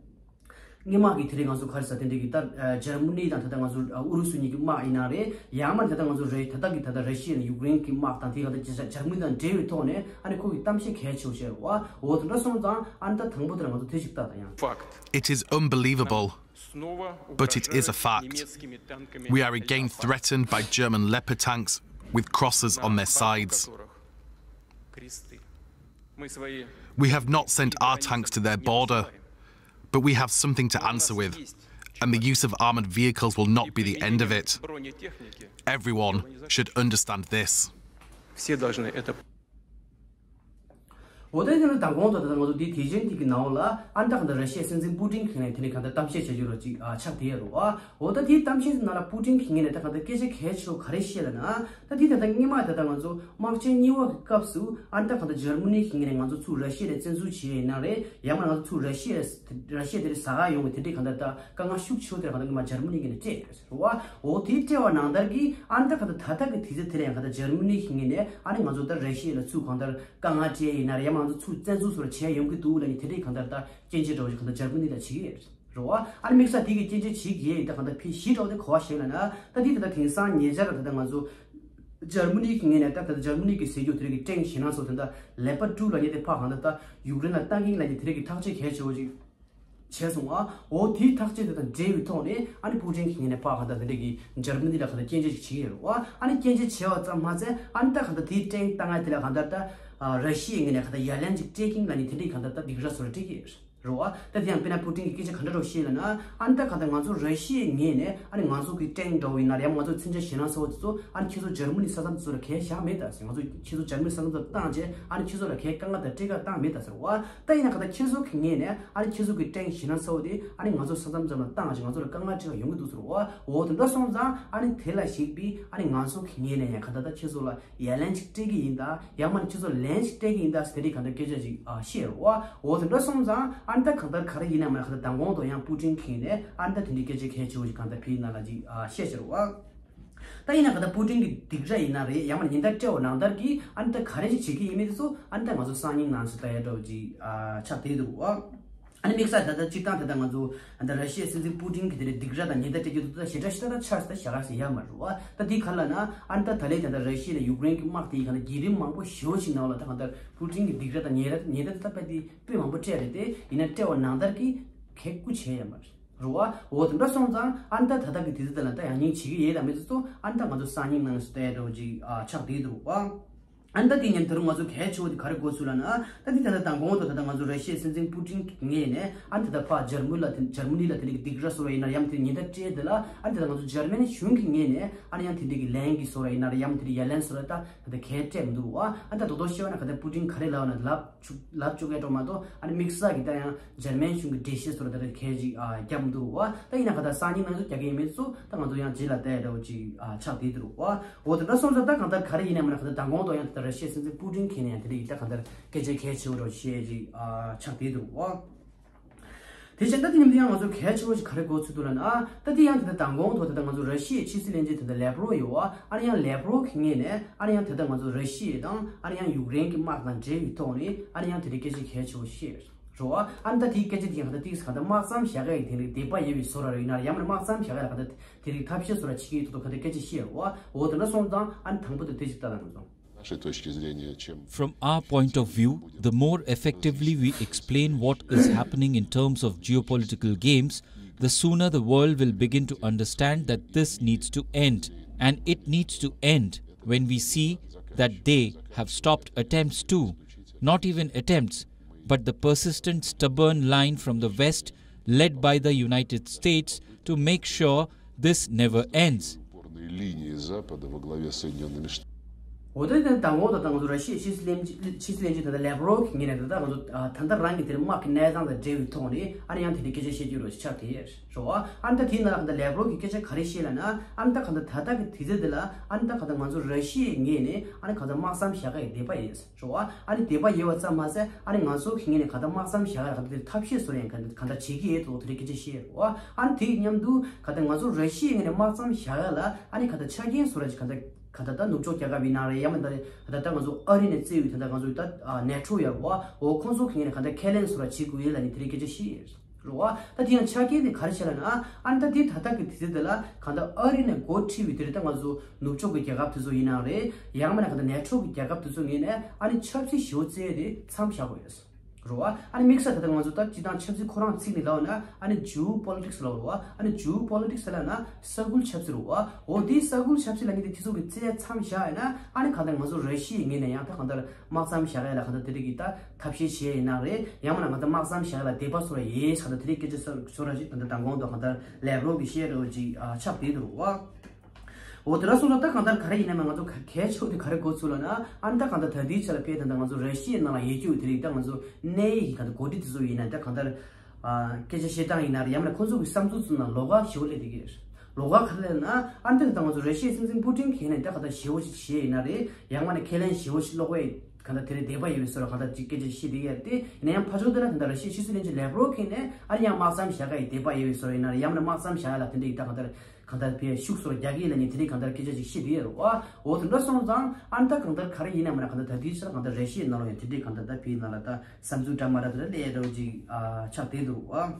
སྔོན་མ་གི་དེ་རིང་ང་ཚོ་ག་རེ་ཟེར་དེ་འདྲའི་གི་ད་ཨ་འཇར་མ་ནི་དང་ད་ལྟ་ང་ཚོ་ཨ་ཨུ་རུ་སུ་གཉིས་ཀྱི་དམག་ཡིན་ན་རེད། ཡང་མ་ད་ལྟ་ང་ཚོ་རེད་ད་ལྟ་གི་ད་ལྟ་ར་ཤི་ཡ་ནས་ཡུཀ་རེན་གྱི་དམག་དང་དེ་ག་ད་འཇར་མ་ནི་དང་འབྲེལ་བའི་ཐོག་ནས་ཨ་ནི་ཁོ་གི་གཏམ་བཤད་གལ་ཆེ་བོ་བཤད་རེད་བ། འོ་དེ་འདྲ་སོང་ཙང་། ཨ་ནི་ད་དང་པོ་དེ་ལ་ང་ཚོ་དེ་ཞིག་ལྟ་དང་ཡང་། It is unbelievable, but it is a fact. We are again threatened by German Leopard tanks with crosses on their sides. We have not sent our tanks to their border, but we have something to answer with, and the use of armored vehicles will not be the end of it. Everyone should understand this. Все должны это. འོ་ད་དེ་ནི་མདང་དགོང་དུ་ད་ལྟ་ང་ཚོ་འདི་དུས་ཆེན་འདི་གི་ནང་ལ་ཨ་ནི་ད་གང་ལྟར་ར་ཤི་ཡའི་སྲིད་འཛིན་པུ་ཏིན་གྱིས་ནས་དེ་ནས་གང་ལྟར་གཏམ་བཤད་བྱ་རྒྱུ་རོ་ཅིག་ཨ་ཆགས་བསྡད་ཡོད་རེད་བ། འོ་ད་དེའི་གཏམ་བཤད་ནང་ལ་པུ་ཏིན་གྱིས་ནས་ད་གང་ལྟར་སྐད་ཆ་གལ་ཆེ་བོ་ག་རེ་བཤད་ལབ་ན། ད་དེ་ད་ལྟ་སྔོན་མ་ད་ལྟ་ང་ཚོ་དམག་ཆེན་གཉིས་པ་གི་སྐབས་སུ་ཨ་ནི་ད་གང་ལྟར་འཇར་མ་ནི་གྱིས་ནས་ང་ཚོ་ཚུར་ར་ཤི་ཡ་ལ་བཙན་འཛུལ་བྱས་ཡིན་ན་རེད། ཡང་མ་ང་ཚོ་ཚུར་ར་ཤི་ཡ་ར་ཤི་ཡ་དེ་རེད་ཟ་ག་ཡོང་གི་དེ་འདྲའི་གང་ལྟར་ད་དཀའ་ངལ་ཤུགས་ཆེ་བོ་དེ་གང་ལྟར་སྔོན་མ་འཇར་མ་ནི་གྱིས་ནས་སྤྲད་ཡོད་རེད། རེད་བ། འོ་དེ་སྤྲད་པ་ནང་ལྟར་གྱི་ཨ་ནི་ད་གང་ལྟར་ད་ལྟ་གི་དུས་ཚོད་དེ་ལ་ཡང་གང་ལྟར་འཇར་མ་ནི་གི་ངོས་ནས་ཨ་ནི་ང་ཚོ་ད་ར་ཤི་ཡ་ལ་ཚུར་གང་ལྟར་དཀའ་ངལ་སྤྲད་ཡིན་ན་རེད། ཡང་མ་ང་ཚོ་ཚུར་བཙན་འཛུལ་སོགས་བྱས་ཡོང་གི་འདུག་ལབ་ནས་དེ་འདྲའི་གང་ལྟར་ད་སྐྱོན་བརྗོད་འདྲ་བོ་ཞིག་གང་ལྟར་འཇར་མ་ནི་ལ་བྱེད་ཀྱི་ཡོད་རེད། རེད་བ། ཨ་ནི་དམིགས་བསལ་དེ་གི་སྐྱོན་བརྗོད་བྱེད་ཀྱི་ཡོད་ཡིན་ད་གང་ལྟར་ཕྱི་ལོགས་དེ་གོ་བ་ཞིག་ལབ་ན། ད་དེ་ད་ལྟ་དེང་སང་ཉེ་ཆར་ད་ལྟ་ང་ཚོ་འཇར་མ་ནི་གི་ངོས་ནས་ད་ད་ལྟ་འཇར་མ་ནི་གི་ཟེར་རྒྱུ་དེ་རིགས་ཀྱི་ཊེང་ཞེད་སྣང་སོགས་དེ་འདྲ་ལེ་པར་ཌུ་ལབ་མཁན་དེ་ཕར་གང་ལྟར་ད་ཡུཀ་རེན་ལ་བཏང་གི་ཡིན་ལབ་མཁན་དེ་རིགས་ཀྱི་ཐག་གཅོད་གལ་ཆེ་བོ་ཅིག་བྱས་སོང་ཨ། འོ་དེའི་ཐག་གཅོད་དེ་དང་འབྲེལ་བའི་ཐོག་ནས་ཨ་ནི་པུ་ཏིན་གྱི་ངོས་ནས་ཕར་གང་ལྟར་དེ་འདྲ་གི་འཇར་མ་ནི་ལ་གང་ལྟར་སྐྱོན་བརྗོད་ཅིག་བྱེད་ཀྱི་ཡོད་རེད་བ། ཨ་ནི་སྐྱོན་བརྗོད་བྱས་པ་ཙམ་མ་ཟད་ཨ་ནི་ད་གང་ལྟར་དེའི་ཊེང་བཏང་ཡ་དེ་ལ་གང་ལྟར་ད་ཨ་ར་ཤི་ཡའི་ངོས་ནས་གང་ལྟར་ཡ་ལན་ཅིག་སྤྲད་ཀྱི་ཡིན་ལབ་ནས་དེ་འདྲའི་གང་ལྟར་ད་སྡིགས་ར་བཟོ་འདྲ་སྤྲད་ཀྱི་ཡོད་རེད་བ། ད་དེ་ཡང་དཔེར་ན་པུ་ཏིན་གྱིས་སྐད་ཆ་ག་འདྲ་འདྲ་བཤད་ལབ་ན། ཨ་ནི་ད་གང་ལྟར་ང་ཚོ་ར་ཤི་ཡའི་ངོས་ནས་ཨ་ནི་ང་ཚོ་གི་ཊེང་འདྲ་བོ་ཡིན་ན་རེད། ཡང་ང་ཚོ་མཚོན་ཆ་ཞེད་སྣང་ཚ་བོ་དེ་ཚོ་ཨ་ནི་ཁྱེད་ཚོ་འཇར་མ་ནི་ས་མཚམས་དེ་ཚོ་ལ་གས་བཞག་མེད་ད་ཟེར། ང་ཚོ་ཁྱེད་ཚོ་འཇར་མ་ནི་ས་མཚམས་དེ་ཚོ་བཏང་རྗེས་ཨ་ནི་ཁྱེད་ཚོ་ལ་གས་དཀའ་ངལ་དང་སྤྲད་ཁག་བཏང་མེད་ད་ཟེར་བ། ད་ཡིན་ན་གང་ལྟར་ཁྱེད་ཚོ་གི་ངོས་ནས་ཨ་ནི་ཁྱེད་ཚོ་གི་ཊེང་ཞེད་སྣང་ཚ་བོ་དེ་ཨ་ནི་ང་ཚོ་ས་མཚམས་ཙམ་ལ་བཏང་རྗེས་ང་ཚོ་ལ་དཀའ་ངལ་སྤྲད་ཁག་ཡོང་གི་འདུག་ཟེར་བ། འོ་དེ་འདྲ་སོང་ཙང་ཨ་ནི་དེ་ལ་གཞིགས་པའི་ཨ་ནི་ང་ཚོ་གི་ངོས་ནས་ཡང་གང་ལྟར་ད་ཁྱེད་ཚོ་ལ་ཡ་ལན་ཅིག་སྤྲད་ཀྱི་ཡིན་ད། ཡང་མ་ནི་ཁྱེད་ཚོ་ལན་ཅིག་སྤྲད་ཀྱི་ཡིན་ད་ཟེར་དེ་འདྲའི་གང་ལྟར་སྐད་ཆ་ཅིག་ཨ་བཤད་རེད་བ། འོ་དེ་འདྲ་སོང་ཙང་ཨ་ནི་ད་གང་ལྟར་ག་རེ་ཡིན་ན་མ་གང་ལྟར་མདང་དགོང་དུ་ཡང་པུ་ཏིན་གྱིས་ནས་ཨ་ནི་ད་དེ་འདྲའི་སྐད་ཆ་གལ་ཆེ་བོ་ཞིག་གང་ལྟར་ཕྱིའི་ནང་ལ་ཅིག་ཨ་བཤད་བཞག་རེད་བ། ད་ཡིན་ན་གང་ལྟར་པུ་ཏིན་གྱི་སྡིགས་ར་ཡིན་ན་རེད། ཡང་མ་ནི་ཉེན་བརྡ་སྤྲད་པ་ནང་ལྟར་གྱི་ཨ་ནི་ད་ག་རེ་ཞིག་བྱེད་ཀྱི་ཡིན་མིན་དེ་ཚོ་ཨ་ནི་ད་ང་ཚོ་སང་ཉིན་ནང་ཞིག་ལྟ་ཡ་འདྲ་བོ་ཅིག་ཨ་ཆགས་བསྡད་འདུག་བ། ཨ་ནི་དམིགས་བསལ་ད་ལྟ་སྤྱིར་བཏང་ད་ལྟ་ང་ཚོ་ད་ལྟ་ར་ཤི་ཡའི་སྲིད་འཛིན་པུ་ཏིན་གྱི་དེ་རིང་སྡིགས་ར་དང་ཉེན་བརྡ་སྤྲད་རྒྱུ་དེ་ད་ཞེ་དྲག་ཞེ་དྲག་ད་ཆགས་ད་བཞག་ཡ་ཞིག་ཡོད་མ་རེད་བ། ད་འདི་ག་ལབ་ན་ཨ་ནི་ད་ད་ལན་ད་ལྟ་ར་ཤི་ཡ་ནས་ཡུཀ་རེན་གྱི་དམག་དེ་གང་ལྟར་བརྒྱུད་རིམ་མང་པོ་ཞེ་པོ་ཞིག་ནང་ལ་ད་གང་ལྟར་པུ་ཏིན་གྱི་སྡིགས་ར་དང་ཉེན་ར་ཉེན་ར་ད་ད་དཔེ་དེ་དཔེ་མང་པོ་སྤྲད་རེད་དེ། ཡིན་ན་སྤྲད་པ་ནང་ལྟར་གྱི་གལ་ཁུ་བྱས་ཡ་མ་རེད་བ། འོ་དེ་འདྲ་སོང་ཙང་ཨ་ནི་ད་ད་ལྟ་གི་དུས་ཚོད་ལ་ད་ཡང་སྙིང་བྱེད་ཀྱི་ཡོད་དམ་མེད་ཚོ་ཨ་ནི་ད་ང་ཚོ་སང་ཉིན་ནང་ཞིག་ལྟ་ཡ་འདྲ་བོ་ཅིག་ཨ་ཆགས་བསྡད་འདུག་བ། ཨ་ནི་ད་དེ་ཉིན་དེ་རིང་ང་ཚོ་གལ་ཆེ་བོ་དེ་ག་རེ་གོ་ཚུལ་ལབ་ན། ད་དེ་ད་ལྟ་མདང་དགོང་དུ་ད་ལྟ་ང་ཚོ་ར་ཤི་ཡའི་སྲིད་འཛིན་པུ་ཏིན་གྱི་ངོས་ནས་ཨ་ནི་ད་ལྟ་ཕར་འཇར་མུ་ལ་དེ་འཇར་མ་ནི་ལ་དེ་འདྲ་གི་སྡིགས་ར་བཟོ་བ་ཡིན་ན་ཡང་དེ་ཉེན་བརྡ་སྤྲད་དེ་ལ་ཨ་ནི་ད་ལྟ་ང་ཚོ་འཇར་མན་གཞུང་གི་ངོས་ནས་ཨ་ནི་ཡང་དེ་འདྲ་གི་ལན་གྱི་བཟོ་བ་ཡིན་ན་ཡང་དེ་འདྲ་ཡ་ལན་བཟོ་བ་ད་ད་ལྟ་གལ་སྤྲད་མི་འདུག་བ། ཨ་ནི་ད་རྡོག་རྡོག་བཤད་པ་ན་ག་ད་པུ་ཏིན་ག་རེ་ལབ་ན་ལབ་ཆུ་ལབ་བཅུག་གི་འགྲོ་མ་གཏོགས་ཨ་ནི་དམིགས་བསལ་གྱི་ད་ཡང་འཇར་མན་གཞུང་གི་འགྲེལ་བཤད་བཟོ་བ་ད་ལྟ་གལ་ཅིག་ཨ་རྒྱབ་མི་འདུག་བ། ད་ཡིན་ན་ག་ད་སང་ཉིན་ནང་ཚོ་རྒྱག་གི་ཡིན་མེད་ཚོ་ད་ང་ཚོ་ཡང་རྗེས་ལ་ལྟ་ཡ་འདྲ་བོ་ཅིག་ཨ་ཆགས་བསྡད་འདུག་བ། འོ་དེ་འདྲ་སོང་ཙང་ད་གང་ལྟར་ག་རེ་ཡིན་ན་མིན་ན་གང་ལྟར་མདང་དགོང་དུ་ཡང་ད་ལྟ་ར་ཤི་ཡའི་སྲིད་འཛིན་པུ་ཏིན་གྱིས་ནས་ཡང་དེ་འདྲ་ཡིག་ད་གང་ལྟར་སྐད་ཆ་གལ་ཆེ་བོ་འདྲ་བཤད་ཅིག་ཨ་ཆགས་བསྡད་འདུག་བ། དེ་བཞིན་ད་དེ་མཉམ་དུ་ཡང་ང་ཚོ་གལ་ཆེ་བོ་ཞིག་ག་རེ་གོ་ཚུལ་འདུག་ལབ་ན། ད་དེ་ཡང་ད་ལྟ་མདང་དགོང་དུ་ད་ལྟ་ང་ཚོ་ར་ཤི་ཡའི་ཕྱི་སྲིད་བློན་ཆེན་ད་ལྟ་ལེབ་རོ་ཡོད་བ། ཨ་ནི་ཡང་ལེབ་རོ་གི་ངོས་ནས་ཨ་ནི་ཡང་ད་ལྟ་ང་ཚོ་ར་ཤི་ཡ་དང་ཨ་ནི་ཡང་ཡུཀ་རེན་གྱི་དམག་དང་འབྲེལ་བའི་ཐོག་ནས་ཨ་ནི་ཡང་དེ་འདྲའི་སྐད་ཆ་གལ་ཆེ་བོ་བཤད་རེད་བ། ཨ་ནི་ད་དེའི་སྐད་ཆ་དེ་ཡང་ད་ལྟ་དེ་ག་ད་དམག་མཚམས་བཞག་ཡ་གི་དེ་རིགས་དད་པ་ཡོད་པའི་བཟོ་འདྲ་རེད། ཡིན་ན་ཡང་མིན་ན་དམག་མཚམས་བཞག་ཡ་ལ་ག་ད་དེ་རིགས་ཐབས་ཤེས་བཟོ་འདྲ་བྱེད་ཀྱི་ཡོད་ཐོག་ཏུ་ག་ད་སྐད་ཆ་བཤད་རེད་བ། འོ་དེ་འདྲ་སོང་ཙང་ཨ་ནི་དང་པོ་དེ་དེ་ཅིག་ལྟ་དང་ང་ཚོ། From our point of view, the more effectively we explain what is happening in terms of geopolitical games, the sooner the world will begin to understand that this needs to end. And it needs to end when we see that they have stopped attempts to, not even attempts, but the persistent, stubborn line from the West, led by the United States, to make sure this never ends. འོ་ད་ནི་མདང་དགོང་ད་ལྟ་ང་ཚོ་ར་ཤི་ཡའི་ཕྱི་སྲིད་བློན་ཆེན་ཕྱི་སྲིད་བློན་ཆེན་ད་ལྟ་ལེབ་རོབ་ཀྱི་ངོས་ནས་ད་ལྟ་ང་ཚོ་ད་ལྟ་རང་གི་དེར་དམག་གི་གནས་སྟངས་དང་འབྲེལ་བའི་ཐོག་ནས་ཨ་ནི་ཡང་དེ་འདྲའི་སྐད་ཆ་བཤད་རྒྱུ་རོ་ཞིག་ཆགས་བསྡད་ཡོད་རེད་བ། ཨ་ནི་ད་དེའི་ནང་ལ་ད་ལྟ་ལེབ་རོབ་ཀྱི་སྐད་ཆ་ག་རེ་བཤད་ལབ་ན། ཨ་ནི་ད་ག་ད་ད་ལྟ་གི་དུས་ཚོད་འདི་ལ་ཨ་ནི་ད་ག་ད་ང་ཚོ་ར་ཤི་ཡའི་ངོས་ནས་ཨ་ནི་ག་ད་དམག་མཚམས་བཞག་ག་ཡི་དད་པ་ཡིན། རེད་བ། ཨ་ནི་དད་པ་ཡོད་པ་ཙམ་མ་ཟད་ཨ་ནི་ང་ཚོ་གི་ངོས་ནས་ག་ད་དམག་མཚམས་བཞག་ཡ་ལ་ག་ད་དེར་ཐབས་ཤེས་བཟོ་ཡ་ག་ད་ག་ད་བྱེད་ཀྱི་ཡོད་དོ་དེ་འདྲའི་སྐད་ཆ་བཤད་རེད་བ། ཨ་ནི་དེ་གི་མཉམ་དུ་ག་ད་ང་ཚོ་ར་ཤི་ཡའི་ངོས་ནས་དམག་མཚམས་བཞག་ཡ་ལ་ཨ་ནི་ག་ད་ཆ་རྐྱེན་བཟོ་ར་ཅིག་ག་ད་ག་ད་ད་ནུབ་ཕྱོགས་རྒྱལ་ཁབ་ཡིན་ན་རེད། ཡང་མིན་ད་རེད་ག་ད་ད་ང་ཚོ་ཨ་རི་ནས་བརྩི་བའི་ད་ད་ང་ཚོ་ད་ནེ་ཊོ་ཡོད་རེད་བ། འོ་ཁོང་ཚོ་གི་ངོས་ནས་ག་ད་ཁས་ལེན་བཟོ་ར་བྱེད་དགོས་ཡོད་ལབ་ནི་དེ་འདྲའི་སྐད་ཆ་བཤད་ཡོད། རེད་བ། ད་དེ་ཡང་ཆ་རྐྱེན་དེ་ག་རེ་བྱས་ལབ་ན། ཨ་ནི་ད་དེ་ད་ལྟ་གི་དུས་ཚོད་དེ་ལ་གང་ལྟར་ཨ་རི་ནས་འགོ་ཁྲིད་པའི་དེ་རེད། ད་ང་ཚོ་ནུབ་ཕྱོགས་ཀྱི་རྒྱལ་ཁབ་དེ་ཚོ་ཡིན་ནའང་རེད། ཡང་མིན་ན་གང་ལྟར་ནེ་ཊོ་གི་རྒྱལ་ཁབ་དེ་ཚོ་ངོས་ནས་ཨ་ནི་ཆབ་སྲིད་ཞི་བོ་རྩེ་དེ་མཚམས་བཞག་དགོས་ཡོད། རེད་བ། ཨ་ནི་དམིགས་བསལ་ད་ལྟ་ང་ཚོ་ད་སྤྱི་བཏང་ཆབ་སྲིད་ཁོ་རང་ཚིག་ནས་ལབ་ན་ཨ་ནི་ཇིའོ་པོ་ལི་ཊིག་སི་ལབ་རེད་བ། ཨ་ནི་ཇིའོ་པོ་ལི་ཊིག་སི་ལབ་ན་ས་ཁུལ་ཆབ་སྲིད་རེད་བ། འོ་དེའི་ས་ཁུལ་ཆབ་སྲིད་ལབ་མཁན་དེ་དེ་ཚོ་གི་རྩེ་མཚམས་བཞག་ཡོད་ན་ཨ་ནི་གང་ལྟར་ང་ཚོ་ར་ཤི་ཡའི་ངོས་ནས་ཡང་ད་གང་ལྟར། དམག་མཚམས་བཞག་ཡ་ལ་གང་ལྟར་དེ་རིགས་ཀྱི་ད་ཐབས་ཤེས་བྱས་ཡིན་ན་རེད། ཡང་མིན་ན་གང་ལྟར་དམག་མཚམས་བཞག་ཡ་ལ་དད་པ་བཟོ་ར་ཡེ་གང་ལྟར་དེ་རིགས་སྐད་ཆ་བཟོ་བཟོ་ར་ཞིག་ད་ལྟ་མདང་དགོང་དུ་གང་ལྟར་ལེབ་རོབ་ཀྱིས་བཤད་རོགས་ཅིག་ཨ་ཆགས་བསྡད་འདུག་བ། འོ་དེ་འདྲ་སོང་ཙང་ད་གང་ལྟར་ག་རེ་ཡིན་ན་མིན་ང་ཚོ་ག་གལ་ཆེ་བ་དེ་ག་རེ་གོ་ཚུལ་ལ་ན་ཨ་ནི་ད་གང་ལྟར་ད་ལྟའི་ཆ་ལ་ཕེབས་ད་ལྟ་ང་ཚོ་ར་ཤི་ཡའི་ནང་ལ་ཡོད་རྒྱུ་དེ་རིགས་ད་ང་ཚོ་གནད་ཡིག་གི་གང་ལྟར་འགོ་ཁྲིད་དེ་ཚོ་ཡིན་ན་ད་གང་ལྟར། སྐད་ཆ་བཤད་སྟངས་ཡིན་ན་རེད། ཡང་མིན་ན་ཁོང་ཚོ་གི་བསམ་ཚུལ་ཚོ་ནང་ལོགས་ཀ་ཞེ་པོ་སླེབས་བསྡད་ཀྱི་རེད། ལོགས་ཀ་ག་རེ་སླེབས་ན་ཨ་ནི་ད་ང་ཚོ་ར་ཤི་ཡའི་སྲིད་འཛིན་པུ་ཏིན་གྱི་ནས་ད་ག་ད་ཞེ་པོ་ཞིག་བྱས་ཡིན་ན་རེད། ཡང་མིན་ན་ཁས་ལེན་ཞེ་པོ་ཞིག་སློག་པའི་ག་ད་དེ་རེད་དད་པ་ཡོད་པའི་བཟོ་འདྲ་ག་ད་ཅིག་སྐད་ཆ་བཤད་བསྡད་ཀྱི་རེད། དེ་ཡིན་ན་ཡང་ཕར་ཕྱོགས་དེ་ལ་ད་ད་ར་ཤི་ཡའི་ཕྱི་སྲིད་བློན་ཆེན་ལེབ་རོབ་གྱི་ནས་ཨ་ནི་ཡང་དམག་མཚམས་བཞག་ག་ཡི་དད་པ་ཡོད་པའི་བཟོ་འདྲ་ཡིན་ན་རེད། ཡང་མིན་ན་དམག་མཚམས་བཞག་ཡ་ལ་དེ་འདྲ་ཡི་ད་ག་ད་གང་ལྟར་ཕའི་ཤུགས་སོར་རྒྱག་གི་ལ་ནི་དེ་རིགས་གང་ལྟར་སྐད་ཆ་ཅིག་བཤད་དེ་ཡོད་རེད་བ། འོ་དེ་འདྲ་སོང་ཙང་ཨ་ནི་ད་གང་ལྟར་ག་རེ་ཡིན་ན་མིན་ན་གང་ལྟར་ད་དེའི་ཕྱིར་གང་ལྟར་ར་ཤི་ཡའི་ནང་ལོགས་ཡང་དེ་འདྲས་གང་ལྟར་ད་ཕའི་ནང་ལ་ད་བསམ་ཚུལ་འདྲ་མ་འདྲ་དེ་འདྲ་སླེབས་འདྲ་བོ་ཅིག་ཨ་ཆགས་བསྡད་འདུག་བ།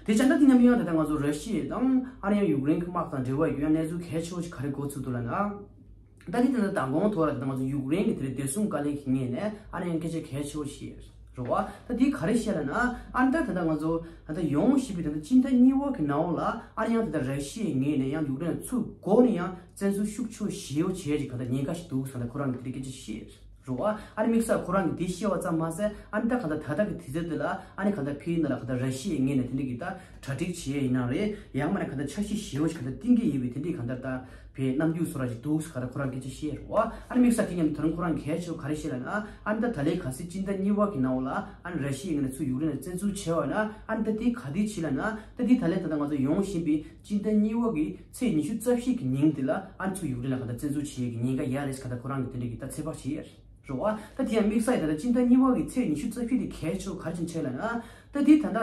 དེ་བྱས་ན་དེ་མཉམ་ཡང་ད་ལྟ་ང་ཚོ་ར་ཤི་ཡ་དང་ཨ་ནི་ཡང་ཡུཀ་རེན་གྱི་དམག་དང་འབྲེལ་བ་ཡོད་ཡང་གནས་ཚུལ་གལ་ཆེ་བོ་ཅིག་ག་རེ་གོ་ཚུལ་འདུག་ལབ་ན། ད་དེ་ད་ལྟ་མདང་དགོང་ཐོག་ལ་ད་ལྟ་ང་ཚོ་ཡུཀ་རེན་གྱི་དེ་རིང་བདེ་སྲུང་བཀའ་བློན་གྱི་ངོས་ནས་ཨ་ནི་ཡང་སྐད་ཆ་གལ་ཆེ་བོ་ཞིག་རེད་བ། ད་དེ་ག་རེ་བཤད་ལབ་ན་ཨ་ནི་ད་ད་ལྟ་ང་ཚོ་ད་ལྟ་ཡོང་བཞིན་པའི་ད་ལྟ་སྤྱི་ཟླ་གཉིས་པ་གི་ནང་ལ་ཨ་ནི་ཡང་ད་ལྟ་ར་ཤི་ཡའི་ངོས་ནས་ཡང་ཡུཀ་རེན་ཚུར་འགོ་ནས་ཡང་བཙན་འཛུལ་ཤུགས་ཆེ་བོ་ཞེ་པོ་བྱས་ཅིག་ག་ད་ཉེན་ཁ་ཞིག་འདུག་ཟེར་ད་ཁོ་རང་གིས་དེ་འདྲའི་སྐད་ཆ་བཤད་རེད་བ། ཨ་ནི་དམིགས་བསལ་ཁོ་རང་གིས་དེ་བཤད་པ་ཙམ་མ་ཟད་ཨ་ནི་ད་ག་ད་ད་ལྟ་གི་དུས་ཚོད་འདི་ལ་ཨ་ནི་ག་ད་ཕའི་ནང་ལ་ག་ད་ར་ཤི་ཡའི་ངོས་ནས་དེ་འདྲའི་གི་ད་གྲ་སྒྲིག་བྱས་ཡིན་ན་རེད། ཡང་མིན་ན་ག་ད་འཆར་གཞི་ཞེ་པོ་ཞིག་ག་ད་བཏིང་གི་ཡིན་པའི་དེ་འདྲའི་ག་ད་ད་ཕའི་རྣམ་འགྱུར་བཟོ་འདྲ་ཞིག་འདུག་ཟེར་ག་ད་ཁོ་རང་སྐད་ཆ་བཤད་རེད་བ། ཨ་ནི་དམིགས་བསལ་དེ་མཉམ་དུ་ད་རུང་ཁོ་རང་གལ་ཆེ་བ་ག་རེ་བཤད་ལབ་ན་ཨ་ནི་ད་ད་ལན་གལ་སྲིད་སྤྱི་ཟླ་གཉིས་པ་གི་ནང་ལ་ཨ་ནི་ར་ཤི་ཡའི་ངོས་ནས་ཚུར་ཡུཀ་རེན་ལ་བཙན་འཛུལ་བྱས་པ་ན་ཨ་ནི་ད་དེ་ག་དུས་བྱེད་ལབ་ན་ད་དེ་ད་ལན་ད་ད་ང་ཚོ་ཡོང་བཞིན་པའི་སྤྱི་ཟླ་གཉིས་པ་གི་ཚེས་ཉི་ཤུ་རྩ་བཞི་གི་ཉིན་དེ་ལ་ཨ་ནི་ཚུར་ཡུཀ་རེན་ལ་ག་ད་བཙན་འཛུལ་བྱེད་ཡས་ཀྱི་ཉེན་ཁ་ཡོད་རེད་ཟེར་ག་ད་ཁོ་རང་གིས་དེ་འདྲ་གི་ད་ཚོད་དཔག་བྱེད་ཡས་རེད་བ། ད་དེ་ཡང་དམིགས་བསལ་ད་ད་སྤྱི་ཟླ་གཉིས་པ་གི་ཚེས་ཉི་ཤུ་རྩ་བཞི་དེ་གལ་ཆེ་བ་ག་རེ་བྱས་ལབ་ན་ད་དེ་ད་ད་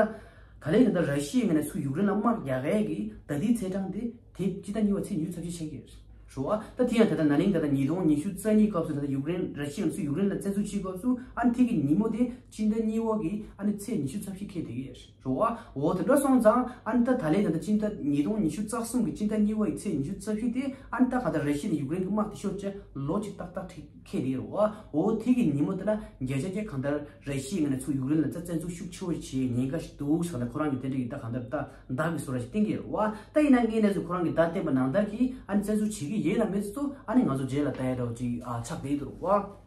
ག་ལེ་ད་ད་ར་ཤི་ཡའི་ངོས་ནས་ཚུར་ཡུཀ་རེན་ལ་དམག་རྒྱག་ཡས་ཀྱི་ད་དེའི་ཚེས་གྲངས་དེ་དེ་སྤྱི་ཟླ་གཉིས་པ་ཚེས་ཉི་ཤུ་རྩ་བཞི་ཆགས་ཀྱི་རེད་བ། ད་དེ་ཡང་ད་ད་ན་ནིང་ད་ད་ཉིས་སྟོང་ཉི་ཤུ་རྩ་གཉིས་སྐབས་སུ་ད་ད་ཡུཀ་རེན་ར་ཤི་ཡའི་ངོས་ནས་ཚུར་ཡུཀ་རེན་ལ་བཙན་འཛུལ་བྱེད་སྐབས་སུ་ཨ་ནི་དེ་གི་ཉིན་མོ་དེ་སྤྱི་ཟླ་གཉིས་པ་གི་ཨ་ནི་ཚེས་ཉི་ཤུ་རྩ་བཞི་འཁེལ་བསྡད་ཀྱི་རེད། རེད་བ། འོ་དེ་འདྲ་སོང་ཙང་ཨ་ནི་ད་ད་ལན་ད་ལྟ་སྤྱི་ཟླ་ཉིས་སྟོང་ཉི་ཤུ་རྩ་གསུམ་གྱི་སྤྱི་ཟླ་གཉིས་པ་ཡི་ཚེས་ཉི་ཤུ་རྩ་བཞི་དེ་ཨ་ནི་ད་གང་ལྟར་ར་ཤི་ཡ་དང་ཡུཀ་རེན་གྱི་དམག་དེ་ཤོར་བྱས་ལོ་གཅིག་ཏག་ཏག་ཁྲིད་ཁེལ་དེ་རེད་བ། འོ་དེ་གི་ཉིན་མོ་དེ་ལ་བརྒྱ་ཆ་བརྒྱ་གང་ལྟར་ར་ཤི་ཡའི་ངོས་ནས་ཚུར་ཡུཀ་རེན་ལ་ད་བཙན་འཛུལ་ཤུགས་ཆེ་བོ་བྱེད་ཉེན་ཁ་ཞིག་འདུག་ཟེར་ནས་ཁོ་རང་གིས་དེ་འདྲ་གི་ད་གང་ལྟར་ད་བདག་གི་བཟོ་འདྲ་ཞིག་བསྟན་གྱི་རེད་བ། ད་ཡིན་ན་ངས་ནས་ཚུར་ཁོ་རང་གིས་ད་བསྟན་པ་ནང་ལྟར་གྱིས་ཨ་ནི་བཙན་འཛུལ་བྱེད་ཀྱི་ཡོད་ལ་མེད་ཚོ་ཨ་ནི་ང་ཚོ་རྗེས་ལ་ལྟ་ཡ་འདྲ་བོ་ཅིག་ཨ་ཆགས་བསྡད་འདུག་རེད་བ།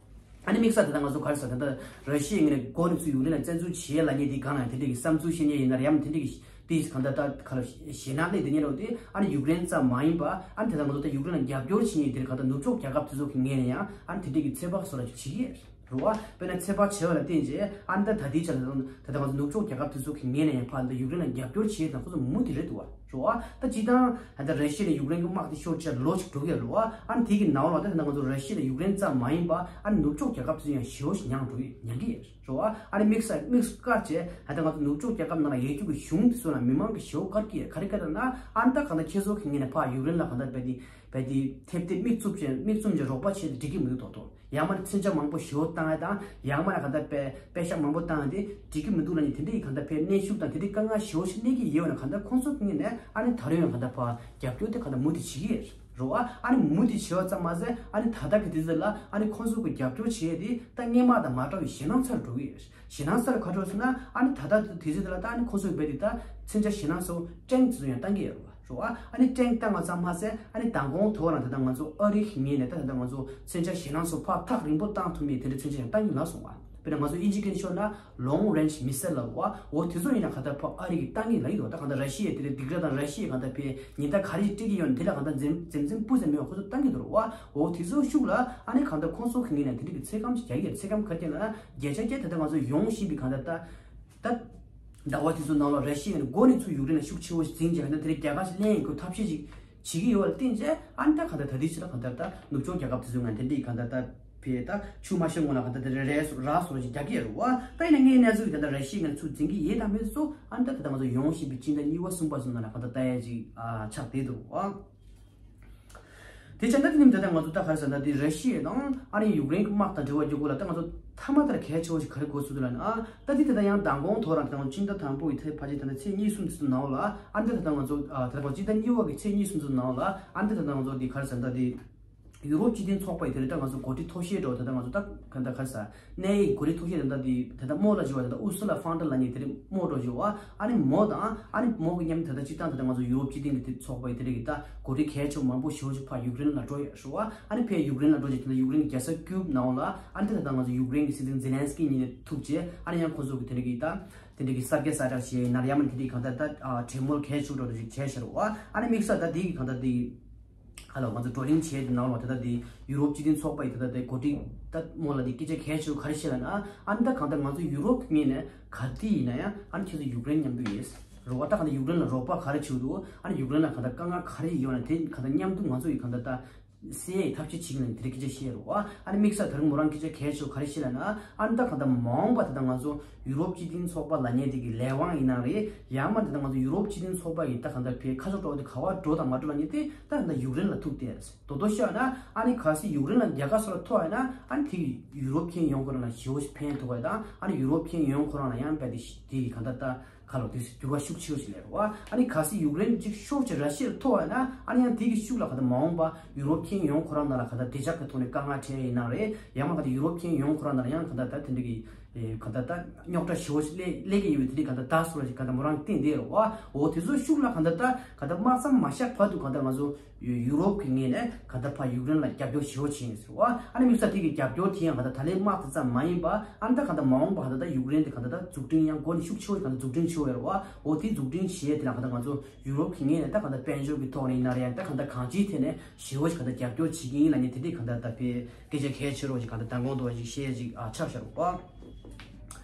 ཨ་ནི་དམིགས་བསལ་དེ་ད་ང་ཚོ་ག་རེ་ཟེར་ད་ལྟ་ར་ཤི་ཡའི་ངོས་ནས་འགོ་ནས་ཚུར་ཡུཀ་རེན་ལ་བཙན་འཛུལ་བྱེད་ལབ་མཁན་དེ་གང་ལ་དེ་འདྲ་གི་བསམ་ཚུལ་བཤད་མཁན་ཡིན་ན་རེད། ཡང་མིན་དེ་འདྲ་གི་དེ་གང་ལྟར་ད་ག་ལ་ཞེད་སྣང་སླེབས་དེ་ཉེ་རོགས་དེ་ཨ་ནི་ཡུཀ་རེན་ཙམ་མ་ཡིན་པ་ཨ་ནི་དེ་ད་ང་ཚོ་ད་ཡུཀ་རེན་ལ་རྒྱབ་སྐྱོར་བྱེད་མཁན་དེ་གང་ལྟར་ནུབ་ཕྱོགས་རྒྱལ་ཁབ་དེ་ཚོ་གི་ངོས་ནས་ཡང་ཨ་ནི་དེ་འདྲ་གི་ཚོད་དཔག་བཟོ་འདྲ་ཅིག་བྱེད་ཀྱི་ཡོད་རེད་བ། དཔེར་ན་ཚོད་དཔག་བྱས་པ་ལ་བརྟེན་བྱས་ཨ་ནི་ད་ད་ལྟའི་ཆ་ལ་ད་ད་ང་ཚོ་ནུབ་ཕྱོགས་རྒྱལ་ཁབ་དེ་ཚོ་གི་ངོས་ནས་ཡང་ཕར་ད་ཡུཀ་རེན་ལ་རྒྱབ་སྐྱོར་བྱེད་དང་ཁོ་ཚོ་མུ་མཐུད་རེད་འདུག་བ། རེད་བ། ད་སྤྱིར་བཏང་ད་ལྟ་ར་ཤི་ཡ་ནས་ཡུཀ་རེན་གྱི་དམག་དེ་ཤོར་བྱས་ལོ་གཅིག་འགྲོ་གི་ཡོད་རེད་བ། ཨ་ནི་དེ་གི་ནང་ལ་ད་ད་ང་ཚོ་ར་ཤི་ཡ་དང་ཡུཀ་རེན་ཙམ་མ་ཡིན་པ་ཨ་ནི་ནུབ་ཕྱོགས་རྒྱལ་ཁབ་དེ་ཚོ་ཡང་ཞེ་པོ་ཞིག་མྱངས་འགྲོ་གི་མྱངས་ཀྱི་ཡོད་རེད་བ། ཨ་ནི་དམིགས་བསལ་དམིགས་སུ་བཀར་བྱས་ད་ལྟ་ང་ཚོ་ནུབ་ཕྱོགས་རྒྱལ་ཁབ་ནང་ལ་ཡོད་རྒྱུ་གི་གཞུང་དེ་ཚོ་ལ་མི་མང་གི་ཞེ་པོ་དགའ་གི་ཡོད། ག་རེ་བཀའ་ལབ་ན་ཨ་ནི་ད་གང་ལྟར་ཁྱེད་ཚོ་གི་ངོས་ནས་ཕར་ཡུཀ་རེན་ལ་གང་ལྟར་རྦད་དེ་རྦད་དེ་ཐེབས་ཐེབས་མིག་བཙུམ་བྱས་མིག་བཙུམ་བྱས་རོགས་པ་བྱས་ཏེ་འགྲིག་གི་མི་འདུག་དོ་དོ། ཡང་མིན་ན་མཚོན་ཆ་མང་པོ་ཞེ་པོ་བཏང་ཡ་དང་ཡང་མིན་ན་ག་ད་པེ་པེ་ཤག་མང་པོ་བཏང་ཡ་དེ་འགྲིག་གི་མི་འདུག་ལབ་ནས་དེ་འདྲའི་ག་ད་པེ་གནོན་ཤུགས་དང་དེ་འདྲའི་དཀའ་ངལ་ཞེ་པོ་ཞིག་གནས་ཀྱི་ཡོད་ན་ག་ད་ཁོང་ཚོ་གི་ངོས་ནས་ཨ་ནི་ད་རུང་ཡང་ག་ད་པ་རྒྱབ་སྐྱོར་དེ་ག་ད་མུ་མཐུད་བྱེད་ཀྱི་ཡོད་ རེད་བ། ཨ་ནི་མུ་མཐུད་བྱས་པ་ཙམ་མ་ཟད། ཨ་ནི་ད་ལྟ་གི་དུས་ཚོད་ལ་ཨ་ནི་ཁོང་ཚོ་གི་རྒྱབ་སྐྱོར་བྱེད་ཡས་དེ་ད་སྔོན་མ་དང་མ་འདྲ་བའི་ཞེད་སྣང་ཚ་རུ་འགྲོ་གི་ཡོད། ཞེད་སྣང་ཚ་རུ་ག་འགྲོ་ཟེར་ན། ཨ་ནི་ད་ལྟ་དུས་ཚོད་དེ་ལ་ད་ཨ་ནི་ཁོང་ཚོ་གི་རྦད་དེ་ད་མཚོན་ཆ་ཞེད་སྣང་ཚ་བོ་ཀྲེང་ཙི་ཙི་ཡང་བཏང་གི་ཡོད་རེད་བ། རེད་བ། ཨ་ནི་ཀྲེང་བཏང་བ་ཙམ་མ་ཟད། ཨ་ནི་མདང་དགོང་དོ་རང་ད་ལྟ་ང་ཚོ་ཨ་རི་གི་ངོས་ནས་ད་ད་ལྟ་ང་ཚོ་མཚོན་ཆ་ཞེད་སྣང་ཚ་བོ་ཕར་ཐག་རིང་པོ་བཏང་ཐུབ་མེད་དེ་འདྲ་མཚོན་ཆ་ཡང་བཏང་གི་ལབ་སོང་བ། དཔེར་ན་ང་ཚོ་དབྱིན་ཇི་སྐད་ཤོད་ན་long range missile ལབ་བ། འོ་དེ་ཚོ་ཡིན་ན་གང་ལྟར་ཕར་ཨ་རི་གིས་བཏང་གི་ལབ་ཡོད་དོ། ད་གང་ལྟར་ར་ཤི་ཡས་དེ་ལ་སྡིགས་ར་དང་། ར་ཤི་ཡས་གང་ལྟར་ཕར་ཉེན་བརྡ་ག་རེ་ཞིག་སྤྲད་ཀྱི་ཡོད་ན་དེ་ལ་གང་ལྟར་འཛེམ་འཛེམ་འཛེམ་སྤུ་ཙམ་མེད་པ་ཁོ་ཚོ་བཏང་གི་འདུག་རེད་བ། འོ་དེ་ཚོ་ཤུགས་ལ་ཨ་ནི་གང་ལྟར་ཁོང་ཚོ་གི་ངོས་ནས་དེ་འདྲ་གི་ཚོད་བགམ་ཞིག་རྒྱག་གི་ཡོད། ཚོད་བགམ་ག་རེ་རྒྱག་ལབ་ན། བརྒྱ་ཆ་བརྒྱ་ད་ལྟ་ང་ཚོ་ཡོང་བཞིན་པའི་གང་ལྟར་ད་ད་ཟླ་བ་དེ་ཚོ་ནང་ལ་ར་ཤི་ཡས་ནས་འགོ་ནས་ཚུར་ཡུཀ་རེན་ལ་ཤུགས་ཆེ་བོ་ཞིག་འཛིན་བྱས། གང་ལྟར་དེ་རིང་རྒྱལ་ཁ་ཞིག་ལེན་དགོས་ཐབས་ཤེས་ཤིག་བྱེད་ཀྱི་ཡོད་པ་ལ་བརྟེན་བྱས། ཨ་ནི་ད་གང་ལྟར་ད་ལྟའི་ཆ་ལ་གང་ལྟར་ད་ནུབ་ཕྱོགས་རྒྱལ་ཁབ་དེ་ཚོའི་ངོས་ནས་དེ་འདྲའི་གང་ལྟར་ད་ཕར་ད་ཆུ་མ་ཤར་སྔོན་ལ་གང་ལྟར་དེ་རེ་རེ་སོ་ར་སོ་ཞིག་རྒྱག་གི་ཡོད་རེད་བ། ད་ཡིན་ན་ངས་གནས་ཚུལ་གྱི་ད་ལྟ་ར་ཤི་ཡའི་ངོས་ནས་ཚུར་འཛིན་གྱི་ཡོད་དམ་མེད་སོགས། ཨ་ནི་ད་ད་ལྟ་ང་ཚོ་ཡོང་བཞིན་པའི་སྤྱི་ཟླ་གཉིས་པ་གསུམ་པ་ཚོ་ནང་ལ་གང་ལྟར་ལྟ་ཡ་ཅིག་ཨ་ཆགས་བསྡད་འདུག་བ། དེ་བྱས་ན་དེ་ནི་ད་ལྟ་ང་ཚོ་ད་ག་རེ་ཟེར་ན། དེ་ར་ཤི་ཡ་དང་ཨ་ནི་ཡུཀ་རེན་གྱི་དམག་དང་འབྲེལ་བ་ཡོད་དགོས་ལ། ད་ང་ཚོ་མཐའ་མ་ལྟར་གལ་ཆེ་བོ་ཞིག་ག་རེ་གོ་ཚུལ་འདུག་ལབ་ན། ད་དེ་ད་ལྟ་ཡང་མདང་དགོང་དོ་རང་དང་སྤྱི་ཟླ་དང་པོ་ཡི་ཐད་ཕལ་ཆེར་ད་ལྟ་ཚེས་གཉིས་གསུམ་དེ་ཚོ་ནང་ལ། ཨ་ནི་ད་ལྟ་ང་ཚོ་ཨ་ད་ལྟ་སྤྱི་ཟླ་གཉིས་པ་གི་ཚེས་གཉིས་གསུམ་ཚོ་ནང་ལ། ཨ་ནི་ད་ལྟ་ང་ཚོ་དེ་ག་རེ་ཟེར་ན། ད་དེ་ཡུ་རོབ་སྤྱི་མཐུན་ཚོགས་པ་ཡི་དེ་རིང་ད་ང་ཚོ་འགོ་ཁྲིད་མཐོ་ཤོས་འདྲ་བོ་ད་ལྟ་ང་ཚོ་ད་ག་འདྲ་ག་རེ་ཟེར། གནད་ཡོད་འགོ་ཁྲིད་མཐོ་ཤོས་དེ་ད་དེ་ད་ལྟ་མོ་ལ་བཞུགས་པ་ད་ལྟ་ཨུར་སུ་ལ་ཕོན་ཌར་ལ་ཡེན་དེ་རིང་མོ་འགྲོ་བཞུགས་པ། ཨ་ནི་མོ་དང་ཨ་ནི་མོ་གི་མཉམ་དུ་ད་ལྟ་སྤྱིར་བཏང་ད་ལྟ་ང་ཚོ་ཡུ་རོབ་སྤྱི་མཐུན་གྱི་དེ་ཚོགས་པ་ཡི་དེ་རིང་གི་ད་འགོ་ཁྲིད་གལ་ཆེ་མང་པོ་ཞེ་པོ་ཅིག་ཕར་ཡུཀ་རེན་ལ་འགྲོ་ཡོད་རེད་བ། ཨ་ནི་ཕར་ཡུཀ་རེན་ལ་འགྲོ་རྗེས་དེ་ལ་ཡུཀ་རེན་གྱི་རྒྱལ་ས་ཀིའུབ་ནང་ལ། ཨ་ནི་ད་ལྟ་ང་ཚོ་ཡུཀ་རེན་གྱི་སྲིད་འཛིན་ཛེ་ལན་སི་ཀི་གཉིས་ནས་ཐུག་རྗེས། ཨ་ནི་ཡང་ཁོ་ཚོ་གི་དེ་རིང་གི་ད་དེ་འདྲ་གི་གསར་རྒྱག་གསར་རྒྱག་བྱས་ནར་ཡ་མ་དེ་འདྲ་གི་གང་ལྟར་ད་ཨ་གྲོས་མོལ་གལ་ཆེ་འདྲ་བོ་ཞིག་བྱས་ཤར་བ། ཨ་ནི་དམིགས་བསལ་ད་དེ་གི་གང་ལྟར་དེ་ཁ་ལོ་ང་ཚོ་བགྲོ་གླེང་བྱས་དེ་ནང་ལ་ད་ལྟ་དེ་ཡུ་རོབ་སྤྱི་མཐུན་ཚོགས་པ་ཡི་ད་ལྟ་དེ་འགོ་ཁྲིད་ད་མོ་ལ་དེ་སྐད་ཆ་གལ་ཆེ་བོ་ག་རེ་བཤད་ལབ་ན། ཨ་ནི་ད་གང་ལྟར་ང་ཚོ་ཡུ་རོབ་ཀྱི་ངོས་ནས་ག་དུས་ཡིན་ན་ཡང་ཨ་ནི་ཁྱེད་ཚོ་ཡུཀ་རེན་མཉམ་དུ་ཡིན། རེད་བ། ད་གང་ལྟར་ཡུཀ་རེན་ལ་རོགས་པ་ག་རེ་བྱེད་འདུག་ཨ་ནི་ཡུཀ་རེན་ལ་གང་ལྟར་དཀའ་ངལ་ག་རེ་ཡོད་ན་དེ་གང་ལྟར་མཉམ་དུ་ང་ཚོ་ཡི་གང་ལྟར་ད་སེལ་ཡའི་ཐབས་ཤེས་བྱེད་ཀྱི་ཡིན་དེ་འདྲ་སྐད་ཆ་བཤད་རེད་བ། ཨ་ནི་དམིགས་བསལ་ད་རུང་མོ་རང་སྐད་ཆ་གལ་ཆེ་བོ་ག་རེ་བཤད་ལབ་ན། ཨ་ནི་ད་གང་ལྟར་མ་འོངས་པ་ད་ལྟ་ང་ཚོ་ཡུ་རོབ་སྤྱི་མཐུན་ཚོགས་པ་ལབ་མཁན་དེ་གི་ལས་དབང་ཡིན་ན་རེད། ཡང་མ་ད་ལྟ་ང་ཚོ་ཡུ་རོབ་སྤྱི་མཐུན་ཚོགས་པ་ཡི་ད་གང་ལྟར་ཕར་ཁ་ཕྱོགས་འགྲོ་བ་དེ་ག་པར་འགྲོ་དང་མ་འགྲོ་ལབ་མཁན་དེ་ད་གང་ལྟར་ཡུཀ་རེན་ལ་ཐུག་བསྡད་རེད། དོ་དོ་བཤད་ན་ཨ་ནི་གལ་སྲིད་ཡུཀ་རེན་ལ་རྒྱལ་ཁ་སོགས་ལ་ཐོབ་ཡོད་ན། ཨ་ནི་དེ་གི་ཡུ་རོབ་ཁྱོན་ཡོངས་ཁོ་རང་ལ་ཞེ་པོ་ཞིག་ཕན་ཐོགས་པ་དང་། ཨ་ནི་ཡུ་རོབ་ཁྱོན་ཡོངས་ཁོ་རང་ལ་ཡང་རྦད་དེ་དེ་གི་གང་ལྟར་ད་ཁ་ལོ་དེ་འགྱུར་བ་ཤུགས་ཆེ་བོ་ཞིག་སླེབས་རེད་བ། ཨ་ནི་གལ་སྲིད་ཡུཀ་རེན་གཅིག་ཤོར་བྱས་ར་ཤི་ཡར་ཐོབ་པ་ཡིན་ན། ཨ་ནི་ཡང་དེ་གི་ཤུགས་ལ་གང་ལྟར་མ་འོངས་པ་ཡུ་རོབ་ཁྱོན་ཡོངས་ཁོ་རང་ནང་ལ་གང་ལྟར་བདེ་འཇགས་ཀྱི་ཐོག་ནས་དཀའ་ངལ་འཕྲད་ཡིན་ན་རེད། ཡང་མ་གང་ལྟར་ཡུ་རོབ་ཁྱོན་ཡོངས་ཁོ་རང་ནང་ལ་ཡང་གང་ལྟར་ད་དེ་འདྲ་གི་ཨེ་གང་ལྟར་ད་རྙོག་དྲ་ཞེ་པོ་ཞིག་སླེབས་སླེབས་ཀྱི་ཡོད་པའི་དེ་འདྲའི་གང་ལྟར་བརྡ་སོགས་ཞིག་གང་ལྟར་མོ་རང་བསྟན་བསྡད་རེད་བ། འོ་དེ་ཚོ་ཤུགས་ལ་གང་ལྟར་ད་གང་ལྟར་དམག་མཚམས་མ་བཞག་བར་དུ་གང་ལྟར་ང་ཚོ་ཡུ་ཡུ་རོབ་ཀྱི་ངོས་ནས་གང་ལྟར་ཕར་ཡུཀ་རེན་ལ་རྒྱབ་སྐྱོར་ཞེ་པོ་བྱེད་ཡིན་ཟེར་བ། ཨ་ནི་དམིགས་བསལ་དེ་གི་རྒྱབ་སྐྱོར་དེ་ཡང་གང་ལྟར་ད་ལན་དམག་དེ་ཙམ་མ་ཡིན་པ། ཨ་ནི་ད་གང་ལྟར་མ་འོངས་པ་གང་ལྟར་ད་ཡུཀ་རེན་དེ་གང་ལྟར་ད་འཛུགས་སྐྲུན་ཡང་འགོ་ནས་ཤུགས་ཆེ་བོ་གང་ལྟར་འཛུགས་སྐྲུན་བྱེད་ཡོད་རེད་བ། འོ་དེ་འཛུགས་སྐྲུན་བྱེད་ཡས་དེ་ལ་གང་ལྟར་ང་ཚོ་ཡུ་རོབ་ཀྱི་ངོས་ནས་ད་གང་ལྟར་དཔལ་འབྱོར་གྱི་ཐོག་ནས་ཡིན་ན་རེད། ད་གང་ལྟར་གང་ཅིའི་ཐད་ནས་ཞེ་པོ་ཞིག་གང་ལྟར་རྒྱབ་སྐྱོར་བྱེད་ཀྱི་ཡིན་ལབ་མཁན་དེ་འདྲའི་གང་ལྟར་ད་དཔེ་སྐད་ཆ་གལ་ཆེ་རོགས་ཞིག་གང་ལྟར་མདང་དགོང་དུ་བ་ཞིག་བཤད་ཅིག་ཨ་ཆགས་བཞག་རོགས།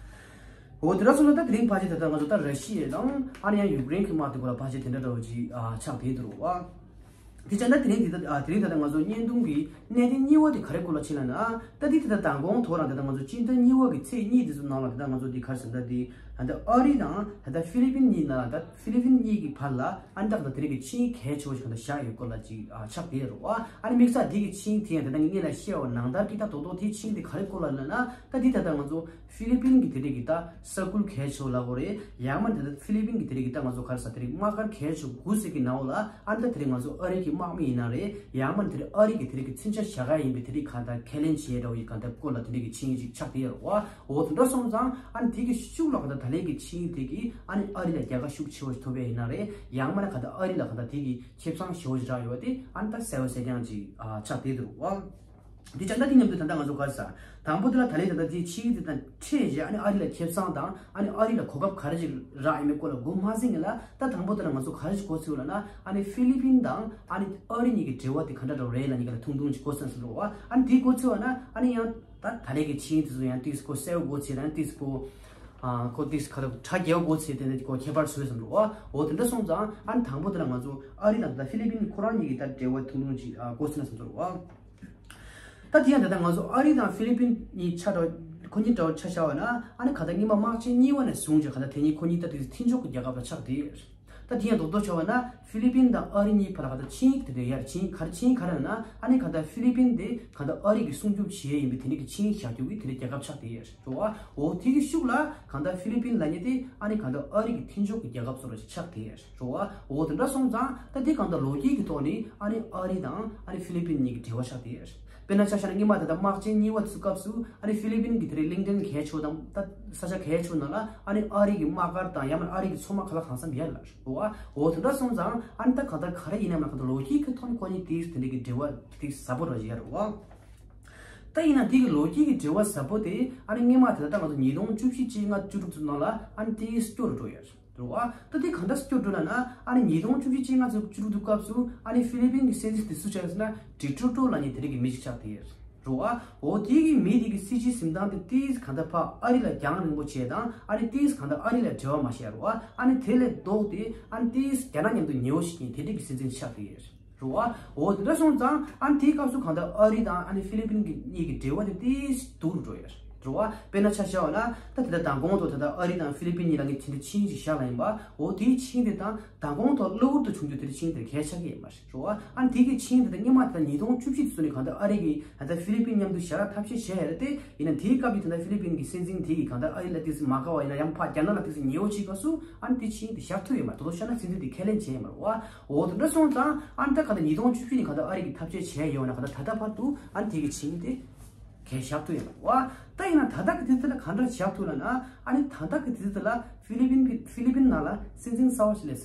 འོ་དེ་འདྲ་སོང་ན་ད་དེ་རིང་ཕལ་ཆེར་ད་ལྟ་ང་ཚོ་ད་ར་ཤི་ཡ་དང་ཨ་ནི་ཡང་ཡུཀ་རེན་གྱི་དམག་དེ་སྐོར་ལ་ཕལ་ཆེར་དེ་འདྲ་འདྲ་བོ་ཅིག་ཨ་ཆགས་བསྡད་འདུག་རོགས། དེ་བྱས་ན་དེ་རིང་དེ་ད་ཨ་དེ་རིང་ད་ལྟ་ང་ཚོ་བརྙན་ཐུང་གི་གནད་དོན་གཉིས་པ་དེ་ག་རེ་སྐོར་ལ་ཕྱིན་ལབ་ན། ད་དེ་ད་ལྟ་མདང་དགོང་དོ་རང་ད་ལྟ་ང་ཚོ་སྤྱི་ཟླ་གཉིས་པ་གི་ཚེས་གཉིས་དེ་ཚོ་ནང་ལ་ད་ལྟ་ང་ཚོ་དེ་ག་རེ་ཟེར་ན་ད་དེ་ད་ལྟ་ཨ་རི་དང་ད་ལྟ་ཧྥི་ལི་པིན་གཉིས་ནང་ལ་ད་ཧྥི་ལི་པིན་གཉིས་ཀྱི་བར་ལ་ཨ་ནི་ད་ལྟ་དེ་རིང་གི་ཆིངས་ཡིག་གལ་ཆེ་བོ་ཞིག་གང་ལྟར་བཞག་ཡོད་སྐོར་ལ་ཅིག་ཨ་ཆགས་བསྡད་རེད་བ། ཨ་ནི་དམིགས་བསལ་དེ་གི་ཆིངས་དེ་ཡང་ད་ལྟ་ངས་སྔོན་ལ་བཤད་པ་ནང་ལྟར་གྱི་ད་དོ་དོ་དེ་ཆིངས་དེ་ག་རེ་སྐོར་ལ་ལབ་ན། ད་འདི་ད་ལྟ་ང་ཚོ་ཧྥི་ལི་པིན་གྱི་དེ་འདྲ་གི་ད་ས་ཁུལ་གལ་ཆེ་བོ་ལབ་དགོས་རེད། ཡང་མ་འདི་ད་ཧྥི་ལི་པིན་གྱི་དེ་འདྲ་གི་ད་ང་ཚོ་ག་རེ་ཟ་དེ་རིགས་དམག་སྒར་གལ་ཆེ་དགུ་ཟེར་གི་ནང་ལ། ཨ་ནི་ད་དེ་རིང་ང་ཚོ་ཨ་རི་གི་དམག་མི་ཡིན་ན་རེད། ཡང་མ་འདི་རིགས་ཨ་རི་གི་དེ་རིགས་ཀྱི་མཚོན་ཆ་བཞག་ག་ཡིན་པའི་དེ་རིགས་གང་ལྟར་ཁས་ལེན་བྱས་འདྲ་བོ་ཡི་གང་ལྟར་སྐོར་ལ་དེ་འདྲ་གི་ཆིངས་ཡིག་ཅིག་ཆགས་བསྡད་ཡོད་རེད་བ། འོ་དེ་འདྲ་སོང་ཙང་ཨ་ནི་དེ་གི་ཤུགས་ལ་གང་ལྟར་ད་ལན་གི་ཆིངས་ཡིག་དེ་གིས་ཨ་ནི་ཨ་རི་ལ་རྒྱལ་ཁ་ཤུགས་ཆེ་བོ་ཞིག་ཐོབ་པ་ཡིན་ན་རེད། ཡང་མ་ན་གང་ལྟར་ཨ་རི་ལ་གང་ལྟར་དེ་གི་ཁེ་བཟང་ཞེ་བོ་ཞིག་རག་ཡོད་པ་དེ་ཨ་ནི་ད་གསལ་པོ་གསལ་རྐྱང་ཅིག་ཨ་ཆགས་བསྡད་འདུག་བ། འདི་ཅག་ད་འདི་མཉམ་དུ་ད་ལྟ་ང་ཚོ་ག་རེ་ཟ། དང་པོ་དེ་ལ་ད་ལན་ད་ལྟ་དེའི་ཕྱིའི་དེ་དང་འཕྲད་རྗེས་ཨ་ནི་ཨ་རི་ལ་ཁེ་བཟང་དང་ཨ་ནི་ཨ་རི་ལ་གོ་སྐབས་ག་རེ་ཞིག་རག་ཡིན་མིན་སྐོར་ལ་མགོ་མ་ཟིན་གི་ལ། ད་དང་པོ་དེ་ལ་ང་ཚོ་ག་རེ་ཞིག་གོ་ཚུལ་ལ་ན། ཨ་ནི་ཧྥི་ལི་པིན་དང་ཨ་ནི་ཨ་རི་གཉིས་ཀྱི་འབྲེལ་བ་དེ་ག་འདྲ་འདྲ་རེད་ལ་གཉིས་ཀ་ལ་ཐུང་ཐུང་ཅིག་གོ་སོང་ཟེར་རོ་བ། ཨ་ནི་དེའི་གོ་ཚུལ་བ་ན་ཨ་ནི་ཡང་ད་ད་ལན་གྱི་ཕྱིའི་དེ་ཚོ་ཡང་ཏིས་ཀོ་གསལ་བོ་གོ་ཚུལ་དང་ཏིས་ཀོ་ཨ་ཁོ་ཏིས་ཁ་ལ་གྲ་རྒྱས་བོ་གོ་ཚུལ་དེ་འདྲ་གོ་ཁྱད་པར་བཟོས་ཟེར་རོ་བ། འོ་དེ་འདྲ་སོང་ཙང་ཨ་ནི་དང་པོ་དེ་ལ་ང་ཚོ་ཨ་རི་དང་ད་ཧྥི་ལི་པིན་ཁོ་རང་གཉིས་ཀྱི་ད་འབྲེལ་བ་ཐུང་ཐུང་ཅིག་གོ་སོང་ན་ཟེར་རོ་བ། ད་དེ་ཡང་ད་ལྟ་ང་ཚོ་ཨ་རི་དང་ཧྥི་ལི་པིན་གཉིས་ཆ་འདྲ་ཁོ་གཉིས་འདྲ་བོ་ཆ་བཞག་པ་ན། ཨ་ནི་ག་ད་སྔོན་མ་དམག་ཆེན་གཉིས་པ་ནས་བཟུང་བྱས་ག་ད་དེ་གཉིས་ཁོ་གཉིས་ད་དུས་མཐུན་ཕྱོགས་ཀྱི་རྒྱལ་ཁབ་ལ་ཆགས་བསྡད་ཡོད། ད་དེ་ཡང་རྡོག་རྡོག་ཆ་བ་ན་ཧྥི་ལི་པིན་དང་ཨ་རི་གཉིས་བར་ལ་གང་ལྟར་ཆིངས་ཡིག་དེ་འདྲ་ཡོད་རེད། ཆིངས་ག་རེ་ཆིངས་ག་རེ་ལབ་ན། ཨ་ནི་གང་ལྟར་ཧྥི་ལི་པིན་དེ་གང་ལྟར་ཨ་རི་གིས་སྲུང་སྐྱོབ་བྱེད་ཡས་ཡིན་པའི་དེ་འདྲ་གི་ཆིངས་ཡིག་བཞག་རྒྱུ་གི་དེ་འདྲ་རྒྱལ་ཁབ་ཆགས་བསྡད་ཡོད་རེད། རེད་བ། འོ་དེ་གི་ཤུགས་ལ་གང་ལྟར་ཧྥི་ལི་པིན་ལབ་མཁན་དེ་ཨ་ནི་གང་ལྟར་ཨ་རི་གི་མཐུན་ཕྱོགས་ཀྱི་རྒྱལ་ཁབ་བཟོ་འདྲ་ཞིག་ཆགས་བསྡད་ཡོད་རེད། རེད་བ། འོ་དེ་འདྲ་སོང་ཙང་ད་དེ་གང་ལྟར་ལོ་རྒྱུས་ཀྱི་ཐོག་ནས་ཨ་ནི་ཨ་རི་དང་ཨ་ནི་ཧྥི་ལི་པིན་གཉིས་ཀྱི་འབྲེལ་བ་ཆགས་བསྡད་ཡོད་རེད། དཔེར་ན་ཆ་བཞག་ན་སྔོན་མ་ད་ལྟ་དམག་ཆེན་གཉིས་པ་དེ་ཚོའི་སྐབས་སུ་ཨ་ནི་ཧྥི་ལི་པིན་གྱི་དེ་རིང་གླིང་ཕྲན་གལ་ཆེ་བ་དང་ད་ས་ཆ་གལ་ཆེ་བ་ནང་ལ་ཨ་ནི་ཨ་རི་གི་དམག་སྒར་དང་ཡང་མིན་ཨ་རི་གི་མཚོ་དམག་ག་ལ་གང་འཚམ་ཡོད་ལ། རེད་བ། འོ་དེ་འདྲ་སོང་ཙང་ཨ་ནི་ད་གང་ལྟར་ག་རེ་ཡིན་ནའང་གང་ལྟར་ལོ་རྒྱུས་ཀྱི་ཐོག་ནས་ཁོ་གཉིས་དེ་དེ་འདྲ་གི་འབྲེལ་བ་དེ་ཟབ་པོ་ར་ཡོད་རེད་བ། ད་ཡིན་ན་དེ་གི་ལོ་རྒྱུས་ཀྱི་འབྲེལ་བ་ཟབ་པོ་དེ་ཨ་ནི་སྔོན་མ་དེ་ད་ལྟ་ང་ཚོ་ཉིས་སྟོང་བཅུ་བཞི་བཅོ་ལྔ་བཅུ་དྲུག་ཚོ་ནང་ལ་ཨ་ནི་དེ་སྐྱོ་རུ་འགྲོ་ཡོད་རེད། རེད་བ། ད་དེ་གང་འདྲ་སྐྱོ་འགྲོ་ལབ་ན། ཨ་ནི་ཉིས་སྟོང་བཅུ་བཞི་བཅོ་ལྔ་ཚོ་བཅུ་དྲུག་དུས་སྐབས་སུ་ཨ་ནི་ཧྥི་ལི་པིན་གྱི་སྲིད་འཛིན་དེ་སུ་ཆགས་ཡོད་ཟེར་ན་ཌི་ཀྲུ་ཏོ་ལབ་མཁན་དེ་རིགས་ཀྱི་མི་ཞིག་ཆགས་བསྡད་ཡོད་རེད་བ། འོ་དེ་གི་མི་དེ་གི་སྲིད་བྱུས་འཛིན་སྟངས་དེ་ཏིས་གང་ལྟར་ཕར་ཨ་རི་ལ་རྒྱང་རིང་པོ་བྱས་དང་ཨ་ནི་ཏིས་གང་ལྟར་ཨ་རི་ལ་འབྲེལ་བ་མ་བྱས་རེད་བ། ཨ་ནི་དེ་ལས་ལྡོག་སྟེ་ཨ་ནི་ཏིས་རྒྱ་ནག་མཉམ་དུ་ཉེ་བོ་ཞིག་ཡིན་དེ་འདྲ་གི་སྲིད་འཛིན་ཆགས་བསྡད་ཡོད་རེད། རེད་བ། འོ་དེ་འདྲ་སོང་ཙང་ཨ་ནི་དེའི་སྐབས་སུ་གང་ལྟར་ཨ་རི་དང་ཨ་ནི་ཧྥི་ལི་པིན་གྱི་གཉིས་ཀྱི་འབྲེལ་བ་དེ་ཏིས་སྡུག་རུ་འགྲོ་ཡོད་རེད། རེད་བ། དཔེར་ན་ཆ་བཞག་པ་ན་ད་དེ་ལྟར་མདང་དགོང་དུ་ད་ལྟ་ཨ་རི་དང་ཧྥི་ལི་པིན་གཉིས་ལ་ངས་དེ་འདྲ་ཆིངས་ཤིག་བཞག་ལ་ཡིན་པ། འོ་དེའི་ཆིངས་དེ་དང་མདང་དགོང་དུ་གློ་བུར་དུ་བྱུང་རྒྱུ་དེ་འདྲ་ཆིངས་དེ་གལ་ཆགས་ཀྱི་ཡོད་མ་རེད། རེད་བ། ཨ་ནི་དེ་གི་ཆིངས་དེ་ད་སྔོན་མ་ད་ཉིས་སྟོང་བཅུ་བཞི་དུས་ཚོད་ནས་གང་ལྟར་ཨ་རི་གིས་ད་ལྟ་ཧྥི་ལི་པིན་མཉམ་དུ་ཞེ་དྲག་ཐབས་ཤེས་བྱས་ཡོད་རེད་དེ། ཡིན་ན་དེའི་སྐབས་ཀྱི་ད་ལྟ་ཧྥི་ལི་པིན་གྱི་སྲིད་འཛིན་དེ་གིས་གང་ལྟར་ཨ་རི་ལ་ཏོག་ཙམ་མ་དགའ་བ་ཡིན་ན་ཡང་ཕར་རྒྱ་ནག་ལ་ཏོག་ཙམ་ཉེ་བོ་བྱེད་སྐབས་སུ་ཨ་ནི་དེ་ཆིངས་དེ་བཞག་ཐུབ་ཡོད་མ་རེད། དོ་དོ་ཤ་ན་སྲིད་འཛིན་དེ་ཁས་ལེན་བྱས་ཡོད་མ་རེད་བ། འོ་དེ་འདྲ་སོང་ཙང་ཨ་ནི་ད་ག་ད་ཉིས་སྟོང་བཅུ་བཞི་ནས་ག་ད་ཨ་རི་གི་ཐབས་ཤེས་བྱས་ཡོད་ན་ག་ད་ད་ལྟ་བར་དུ་ཨ་ནི་དེ་གི་ཆིངས་དེ་གས་བཞག་ཐུབ་ཡོད་མ་རེད་བ། ད་ཡིན་ན་ད་ལྟ་གི་དུས་ཚོད་ལ་ག་འདྲ་བཞག་ཐུབ་ལབ་ན། ཨ་ནི་ད་ལྟ་གི་དུས་ཚོད་ལ་ཧྥི་ལི་པིན་ཧྥི་ལི་པིན་ནང་ལ་སྲིད་འཛིན་གསར་བ་ཞིག་སླེབས་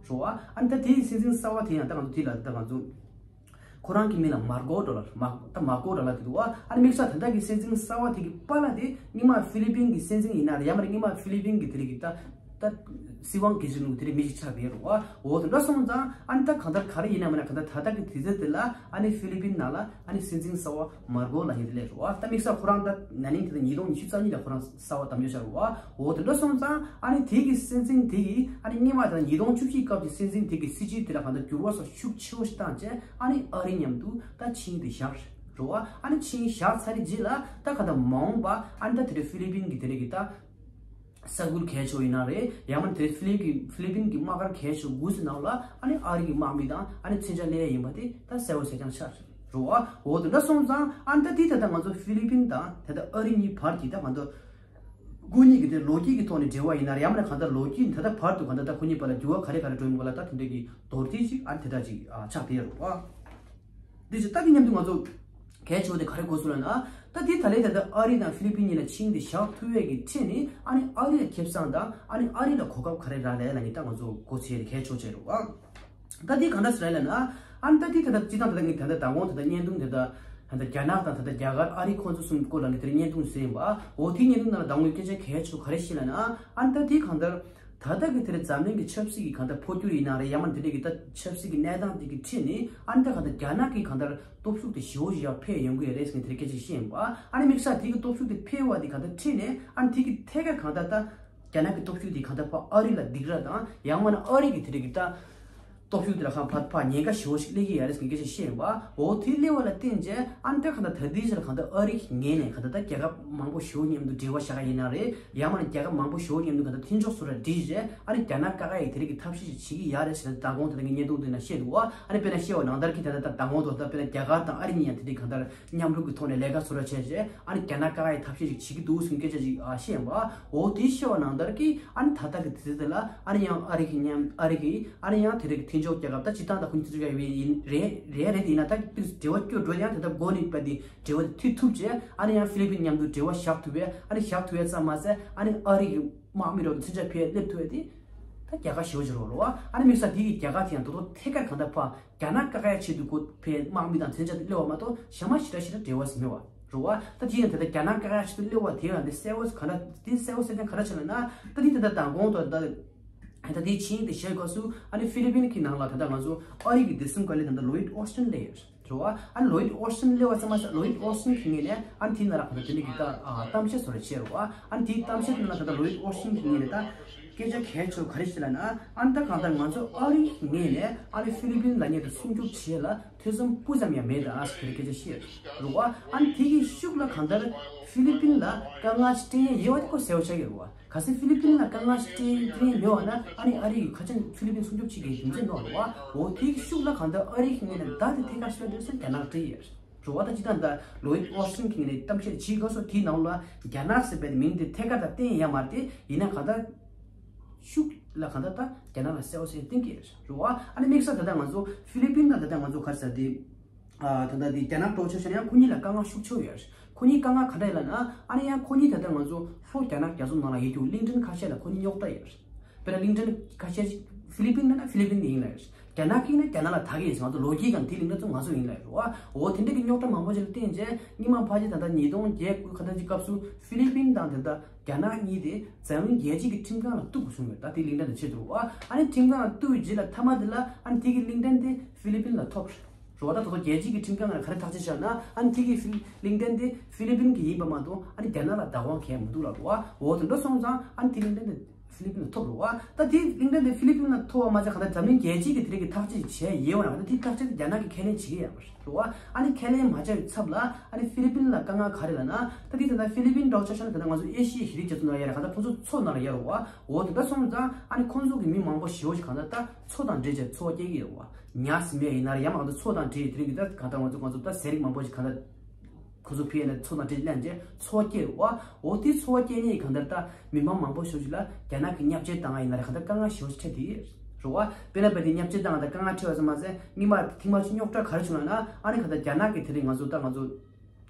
ཚར་རེད་བ། ཨ་ནི་ད་དེའི་སྲིད་འཛིན་གསར་བ་དེ་ཡང་ད་ང་ཚོ་དེ་ལ་ད་ང་ཚོ་ཁོ་རང་གི་མིང་ལ་མར་ཀོ་ཌོ་ལར་མ་ད་མར་ཀོ་ཌོ་ལར་དེ་འདུག་བ། ཨ་ནི་དམིགས་བསལ་ད་ལྟ་གི་སྲིད་འཛིན་གསར་བ་དེ་གི་པཱ་ལགས་དེ་སྔོན་མ་ཧྥི་ལི་པིན་གི་སྲིད་འཛིན་ཡིན་ན་རེད། ཡང་མ་རེད་སྔོན་མ་ཧྥི་ལི་པིན་གི་དེ་རིགས་ཀྱི་ད། ད་སྲིད་དབང་སྒེར་གཅོད་ནང་དེ་རིང་མི་ཞིག་ཆགས་བསྡད་རེད་བ། འོ་དེ་འདྲ་སོང་ཙང་ཨ་ནི་ད་གང་ལྟར་ག་རེ་ཡིན་ན་མིན་ན་གང་ལྟར་ད་ལྟ་གི་དུས་ཚོད་དེ་ལ་ཨ་ནི་ཧྥི་ལི་པིན་ནང་ལ་ཨ་ནི་སྲིད་འཛིན་གསར་བ་མར་ཀོ་ལབ་མཁན་དེ་སླེབས་རེད་བ། ད་དམིགས་བསལ་ཁོ་རང་ད་ན་ནིང་དེ་ད་ཉིས་སྟོང་ཉི་ཤུ་རྩ་གཉིས་ལ་ཁོ་རང་གསར་བ་གདམ་འཇོག་བྱས་རེད་བ། འོ་དེ་འདྲ་སོང་ཙང་ཨ་ནི་དེ་གི་སྲིད་འཛིན་དེ་གིས་ཨ་ནི་སྔོན་མ་ད་ཉིས་སྟོང་བཅུ་གཅིག་སྐབས་ཀྱི་སྲིད་འཛིན་དེ་གི་སྲིད་བྱུས་དེ་ལ་གང་ལྟར་འགྱུར་བ་སོགས་ཤུགས་ཆེ་བོ་ཞིག་བཏང་བྱས་ཨ་ནི་ཨ་རི་མཉམ་དུ་ད་ཆིངས་དེ་བཞག་རེད་བ། ཨ་ནི་ཆིངས་བཞག་ཚར་རྗེས་ལ་ད་གང་ལྟར་མ་འོངས་པ་ཨ་ནི་ད་དེ་རིང་ཧྥི་ལི་པིན་གི་དེ་རིང་གི་ད། ས་ཁུལ་གལ་ཆེ་བ་ཡིན་ན་རེད། ཡང་མིན་དེ་ཧྥི་ལི་ཀི་ཧྥི་ལི་པིན་གྱི་དམག་སྒར་གལ་ཆེ་དགུ་ཙམ་ནང་ལ་ཨ་ནི་ཨ་རི་གི་དམག་མི་དང་ཨ་ནི་མཚོན་ཆ་ལེན་ཡ་ཡིན་པ་དེ་ད་གསལ་བོ་གསལ་རྐྱང་ཆགས་རེད་བ། འོ་དེ་འདྲ་སོང་ཙང་ཨ་ནི་ད་དེ་ད་ལྟ་ང་ཚོ་ཧྥི་ལི་པིན་དང་ད་ལྟ་ཨ་རི་གཉིས་བར་གྱི་ད་ང་ཚོ་སྐུ་ཉིད་ཀྱི་དེ་ལོ་རྒྱུས་ཀྱི་ཐོག་ནས་འབྲེལ་བ་ཡིན་ན་རེད། ཡང་མིན་ན་གང་ལྟར་ལོ་རྒྱུས་ད་ལྟ་བར་དུ་གང་ལྟར་ད་ཁོ་གཉིས་བར་ལ་འགྱུར་བ་ག་རེ་ག་རེ་འགྲོ་ཡིན་པ་ལ་ད་དེ་འདྲ་གི་མདོར་བསྡུས་ཅིག་ཨ་ནི་དེ་འདྲ་ཅིག་ཨ་ཆགས་བསྡད་ཡོད་རེད་བ། འདི་ཅི་ལྟ་གི་མཉམ་དུ་ང་ཚོ་གལ་ཆེ་བ་དེ་ག་རེ་གོ་སོང་ལབ་ན། ད་འདི་ད་ལན་ད་ལྟ་ཨ་རི་དང་ཧྥི་ལི་པིན་གཉིས་ལ་ཆིངས་དེ་བཞག་ཐུབ་ཡས་ཀྱི་ཁྲིད་ནི་ཨ་ནི་ཨ་རི་ལ་ཁེ་བཟང་དང་ཨ་ནི་ཨ་རི་ལ་གོ་སྐབས་ག་རེ་རག་ལས་ལབ་ནི་ད་ང་ཚོ་གོ་ཚེ་གལ་ཆེ་བ་ཆགས་རེད་བ། ད་འདི་ག་འདྲ་ཟེར་ལབ་ན། ཨ་ནི་ད་འདི་ད་ལྟ་སྤྱི་བཏང་ད་ལྟ་ངས་ད་ལྟ་མདང་དགོང་ད་ལྟ་བརྙན་ཐུང་དེ་ད་ད་ལྟ་རྒྱ་ནག་དང་ད་ལྟ་རྒྱ་གར་ཨ་རི་ཁོང་ཚོ་གསུམ་སྐོར་ལ་ངས་དེ་རིང་བརྙན་ཐུང་བཟོས་ཡིན་པ། འོ་དེའི་བརྙན་ཐུང་ནང་ལ་མདང་དགོང་སྐད་ཆ་གལ་ཆེ་བ་ག་རེ་བཤད་ལབ་ན། ཨ་ནི་ད་འདི་གང་ལྟར། ད་ལྟ་གི་དེ་རིང་འཛམ་གླིང་གི་ཆབ་སྲིད་ཀྱི་གང་ལྟར་འཕོ་འགྱུར་ཡིན་ན་རེད། ཡང་མིན་དེ་འདྲ་གི་ད་ཆབ་སྲིད་ཀྱི་གནས་སྟངས་དེ་གི་ཁྲིད་ནི་ཨ་ནི་ད་གང་ལྟར་རྒྱ་ནག་གི་གང་ལྟར་སྟོབས་ཤུགས་དེ་ཞེ་པོ་ཞིག་ཡར་འཕེལ་ཡོང་གི་ཡོད་རེད་ཟེར་ནས་དེ་རིང་སྐད་ཆ་བཤད་ཡིན་པ། ཨ་ནི་དམིགས་བསལ་དེ་གི་སྟོབས་ཤུགས་དེ་འཕེལ་བ་དེ་གང་ལྟར་ཁྲིད་ནས་ཨ་ནི་དེ་གི་ཐད་ཀར་གང་ལྟར་ད་རྒྱ་ནག་གི་སྟོབས་ཤུགས་དེ་གང་ལྟར་ཕར་ཨ་རི་ལ་སྡིགས་ར་དང་ཡང་མིན་ཨ་རི་གི་དེ་འདྲ་གི་ད་སྟོབས་ཤུགས་དེ་ལ་གང་ཕར་ཕར་ཉེན་ཁ་ཞེ་པོ་ཞིག་སླེབས་ཀྱི་ཡོད་རེད་ཟེར་ནས་སྐད་ཆ་བཤད་ཡིན་པ། འོ་དེ་སླེབས་པ་ལ་བརྟེན་བྱས་ཨ་ནི་ད་གང་ལྟར་ད་ལྟའི་ཆར་གང་ལྟར་ཨ་རི་གི་ངོས་ནས་གང་ལྟར་ད་རྒྱལ་ཁབ་མང་པོ་ཞེ་པོ་མཉམ་དུ་འབྲེལ་བ་བཞག་ག་ཡིན་ན་རེད། ཡང་མིན་རྒྱལ་ཁབ་མང་པོ་ཞེ་པོ་མཉམ་དུ་གང་ལྟར་མཐུན་ཕྱོགས་སུ་ར་སྒྲིལ་བྱས་ཨ་ནི་རྒྱ་ནག་བཀག་ཡ་ཡི་དེ་རིང་གི་ཐབས་ཤེས་ཤིག་བྱེད་ཀྱི་ཡོད་རེད་ཟེར་ནས་མདང་དགོང་དེ་རིང་གི་བརྙན་ཐུང་དེ་ནང་བཤད་འདུག་བ། ཨ་ནི་དཔེར་ན་བཤད་པ་ནང་ལྟར་གྱི་ད་ལྟ་ད་མདང་དགོང་དུ་ད་དཔེར་ན་རྒྱ་གར་དང་ཨ་རི་གཉིས་ཡང་དེ་རིང་གང་ལྟར་མཉམ་རུབ་ཀྱི་ཐོག་ནས་ལས་ཀ་ཚོ་ར་བྱས་བྱས་ཨ་ནི་རྒྱ་ནག་བཀག་ཡ་ཡི་ཐབས་ཤེས་ཤིག་བྱེད་ཀྱི་འདུག་ཟེར་ནས་སྐད་ཆ་ཅིག་ཨ་བཤད་ཡིན་པ། འོ་དེ་བཤད་པ་ནང་ལྟར་གྱི་ཨ་ནི་ད་ལྟ་གི་དུས་ཚོད་དེ་ལ་ཨ་ནི་ཡང་ཨ་རི་གི་མཉམ་ཨ་རི་གི་ཨ་ནི་ཡང་དེ་རིང་གི་མཐུན་ཕྱོགས་རྒྱལ་ཁབ་ད་སྤྱི་བཏང་ད་ཁོ་གཉིས་མཐུན་ཕྱོགས་རྒྱལ་ཁབ་ཡིན་རེད་རེད་རེད། ཡིན་ན་ད་འབྲེལ་བ་སྐྱོ་འགྲོ་ཡང་དེ་ལྟར་འགོ་ནས་པ་དེ་འབྲེལ་བ་དེ་མཐུད་ཐུབ་བྱས་ཨ་ནི་ཡང་ཧྥི་ལི་པིན་མཉམ་དུ་འབྲེལ་བ་བཞག་ཐུབ་པས་ཨ་ནི་བཞག་ཐུབ་པས་ཙམ་མ་ཟད་ཨ་ནི་ཨ་རི་གི་དམག་མི་རོགས་མཚོན་ཆ་ཕུད་སླེབས་ཐུབ་པས་དེ་ད་རྒྱལ་ཁ་ཞེ་པོ་ཅིག་རེད་བ། ཨ་ནི་དམིགས་བསལ་དེ་གི་རྒྱལ་ཁ་དེ་ཡང་དོ་དོ་ཐད་ཀར་གང་ལྟར་ཕར་རྒྱ་ནག་བཀག་ཡ་ཆེད་དུ་ཁོ་ཕའི་དམག་མི་དང་མཚོན་ཆ་དེ་སླེབས་པ་མ་གཏོགས་གཞན་མ་ཞེ་དྲག་ཞེ་དྲག་འབྲེལ་བ་ཟེར་མེད་བ་རེད་བ། ད་དེ་ཡང་དེ་ལྟར་རྒྱ་ནག་བཀག་ཡ་ཆེད་དུ་སླེབས་པ་དེ་ཡང་དེ་གསལ་བོ་ག་འདྲ་དེ་གསལ་བོ་གསལ་རྐྱང་ག་འདྲ་ཆགས་ལབ་ན། ད་དེ་ད་ལྟ་མདང་དགོང་དུ་ད་ད་དེ་ཆིངས་དེ་བཞག་སྐབས་སུ་ཨ་ནི་ཧྥི་ལི་པིན་གྱི་ནང་ལ་ད་ལྟ་ང་ཚོ་ཨ་རི་གི་བདེ་སྲུང་བཀའ་བློན་ད་ལྟ་ལོ་ཡིད་ཨོ་སི་ཊིན་སླེབས་ཡོད་རེད་བ། ཨ་ནི་ལོ་ཡིད་ཨོ་སི་ཊིན་སླེབས་པ་ཙམ་མ་ཟད་ལོ་ཡིད་ཨོ་སི་ཊིན་གྱི་ངོས་ནས་ཨ་ནི་དེའི་ནང་ལ་ག་འདྲ་དེ་འདྲ་གི་ད་གཏམ་བཤད་བཟོ་འདྲ་བྱས་རེད་བ། ཨ་ནི་དེའི་གཏམ་བཤད་དེ་ནང་ལ་ད་ལྟ་ལོ་ཡིད་ཨོ་སི་ཊིན་གྱི་ངོས་ནས་ད། སྐད་ཆ་གལ་ཆེ་བ་ག་རེ་ཞིག་ལབ་ན། ཨ་ནི་ད་གང་ལྟར་ང་ཚོ་ཨ་རིའི་ངོས་ནས་ཨ་ནི་ཧྥི་ལི་པིན་ལབ་མཁན་དེ་སྲུང་སྐྱོབ་བྱེད་ལ་ཐོས་བསམ་སྤུ་ཙམ་ཡང་མེད་ད་ཟེར་སྐད་ཆ་བཤད་རེད་བ། ཨ་ནི་དེ་གི་ཤུགས་ལ་གང་ལྟར་ཧྥི་ལི་པིན་ལ་དཀའ་ངལ་ཞིག་སྤྲད་ཡས་ཡོད་པ་དེ་ཁོ་གསལ་པོ་ཆགས་ཀྱི་རེད་བ། གལ་སྲིད་ཧྥི་ལི་པིན་ལ་དཀའ་ངལ་ཞིག་སྤྲད་སྤྲད་ཡས་མེད་པ་ན། ཨ་ནི་ཨ་རི་ཡིས་ཁ་ཆེམས་ཧྥི་ལི་པིན་སྲུང་སྐྱོབ་བྱེད་མཁན་རྒྱུ་མཚན་ནོར་རེད་བ། འོ་དེ་གི་ཤུགས་ལ་གང་ལྟར་ཨ་རིའི་ངོས་ནས་ད་དེ་ཐད་ཀར་གསལ་སྟོན་ཟེར་རྒྱ་ནག་སྤྲད་ཡས་རེད་བ། ད་སྤྱིར་བཏང་ད་ལོ་ཡིད་ཨོ་སི་ཊིན་གྱི་ངོས་ནས་གཏམ་བཤད་བྱེད་དགོས་སོ། དེའི་ནང་ལ་རྒྱ་ནག་ཟེར་བའི་མིང་དེ་ཐད་ཀར་ད་བསྟན་ཡས་མ་རེད་དེ། ཡིན་ན་གང་ལྟར་ཤུགས་ལ་གང་ལྟར་ད་རྒྱ་ནག་ལ་གསལ་པོ་གསལ་བསྟན་གྱི་རེད་བ། ཨ་ནི་དམིགས་བསལ་ད་ལྟ་ང་ཚོ་ཧྥི་ལི་པིན་དང་ད་ལྟ་ང་ཚོ་ག་རེ་ཟེར་དེ། ཨ་ད་ལྟ་དེ་རྒྱ་ནག་འགྲོ་ཆོག་ཆོག་ཡང་ཁོ་གཉིས་ལ་དཀའ་ངལ་ཤུགས་ཆེ་ཡོད་རེད། ཁོ་གཉིས་དཀའ་ངལ་ག་འདྲ་ཡོད་ལབ་ན། ཨ་ནི་ཡང་ཁོ་གཉིས་ད་ལྟ་ང་ཚོ་ལྷོ་རྒྱ་ནག་རྒྱ་མཚོ་ནང་ལ་ཡོད་རྒྱུ་གླིང་ཕྲན་ཁ་ཤས་ལ་ཁོ་གཉིས་རྙོག་དྲ་ཡོད་རེད། དཔེར་ན་གླིང་ཕྲན་ཁ་ཤས་ཤིག་ཧྥི་ལི་པིན་ཡིན་ན་ཧྥི་ལི་པིན་ཡིན་ལ་ཡོད་རེད། རྒྱ་ནག་གིས་ན་རྒྱ་ནག་ལ་ད་གི་ཡིན་ཟེར། ང་ཚོ་ལོ་རྒྱུས་སྒང་དེའི་གླིང་ཕྲན་ཚོ་ང་ཚོ་ཡིན་ལ་ཡོད་རེད་བ། འོ་དེ་འདྲ་གི་རྙོག་དྲ་མང་པོ་ཞིག་ལ་བརྟེན་རྗེས་སྔོན་མ་ཕལ་ཆེར་ད་ལྟ་ཉིས་སྟོང་བརྒྱད་དགུ་ག་འདྲ་ཅིག་སྐབས་སུ་ཧྥི་ལི་པིན་དང་དེ་ལྟ་རྒྱ་ནག་གཉིས་དེ་འཛམ་གླིང་རྒྱལ་སྤྱི་གི་ཁྲིམས་ཁང་ལ་གཏུག་དགོས་བྱུང་ཡོད། ད་དེའི་གླིང་ཕྲན་དེ་ཆེད་དུ་རེད་བ། ཨ་ནི་ཁྲིམས་ཁང་ལ་གཏུག་པའི་རྗེས་ལ་མཐའ་མ་དེ་ལ་ཨ་ནི་དེ་གི་གླིང་ཕྲན་དེ་ཧྥི་ལི་པིན་ལ་ཐོབ་རེད་བ། ད་དོ་རྒྱལ་སྤྱི་གི་ཁྲིམས་ཁང་ལ་ག་རེ་ཐག་གཅོད་བྱས་ན། ཨ་ནི་དེ་གི་ཧྥི་གླིང་ཕྲན་དེ་ཧྥི་ལི་པིན་གི་ཡིན་པ་མ་གཏོགས་ཨ་ནི་རྒྱ་ནག་ལ་བདག་དབང་གང་ཡང་མི་འདུག་ལབ་རེད་བ། འོ་དེ་འདྲ་སོང་ཙང་ཨ་ནི་དེ་གླིང་ཕྲན་དེ་ཧྥི་ལི་པིན་ལ་ཐོབ་རེད་བ། ད་དེ་གླིང་ཕྲན་དེ་ཧྥི་ལི་པིན་ལ་ཐོབ་པ་མ་ཟད་གང་ལྟར་འཛམ་གླིང་རྒྱལ་སྤྱི་གིས་དེ་རིགས་ཀྱི་ཐག་གཅོད་བྱས་ཡོད་པ་ན། ད་དེ་ཐག་གཅོད་དེ་རྒྱ་ནག་གིས་ཁས་ལེན་བྱེད་ཀྱི་ཡོད་པ་རེད་བ། ཨ་ནི་ཁས་ལེན་མ་བྱས་པའི་ཚབ་ལ་ཨ་ནི་ཧྥི་ལི་པིན་ལ་དཀའ་ངལ་ག་རེ་ལབ་ན། ད་དེ་ད་ལྟ་ཧྥི་ལི་པིན་འདྲ་བོ་ཆ་བཞག་ན་ད་ལྟ་ང་ཚོ་ཨེ་ཤི་ཡའི་ཤེས་རིག་རྒྱ་མཚོ་ནང་ལ་ཡོད་རེད། གང་ལྟར་ཁོང་ཚོ་མཚོ་ནང་ལ་ཡོད་རེད་བ། འོ་དེ་འདྲ་སོང་ཙང་ཨ་ནི་ཁོང་ཚོ་གི་མི་མང་པོ་ཞེ་པོ་ཞིག་གང་ལྟར་ད་མཚོ་དང་འདྲེས་བྱས་འཚོ་བ་སྐྱེལ་གྱི་ཡོད་རེད་བ། ཉ་ཟེར་མཁན་ཡིན་ན་རེད། ཡང་མ་གང་ལྟར་མཚོ་དང་འདྲེས་དེ་རིང་གི་ད་གང་ལྟར་ང་ཚོ་གང་ཚོ་ད་ཟས་རིགས་མང་པོ་ཞིག་གང་ལྟར་ཁོ་ཚོ་ཕི་ཡ་ལ་མཚོ་དང་འདྲེས་ལེན་བྱས་འཚོ་བ་སྐྱེལ་རེད་བ། འོ་དེ་འཚོ་བ་སྐྱེལ་མཁན་གྱི་གང་ལྟར་ད་མི་མང་མང་པོ་ཞིག་ལ་རྒྱ་ནག་གིས་བརྙས་བཅོས་བཏང་བ་ཡིན་ན་རེད། གང་ལྟར་དཀའ་ངལ་ཞེ་པོ་ཞིག་འཕྲད་དེ་རེད་བ། དཔེར་ན་དཔེ་དེ་བརྙས་བཅོས་བཏང་བ་དང་དཀའ་ངལ་འཕྲད་པ་ཙམ་མ་ཟད་སྔོན་མ་ཐེངས་མ་གཅིག་རྙོག་དྲ་ག་རེ་བྱུང་ལབ་ན། ཨ་ནི་གང་ལྟར་རྒྱ་ནག་གིས་དེ་རིང་ང་ཚོ་ད་ང་ཚོ་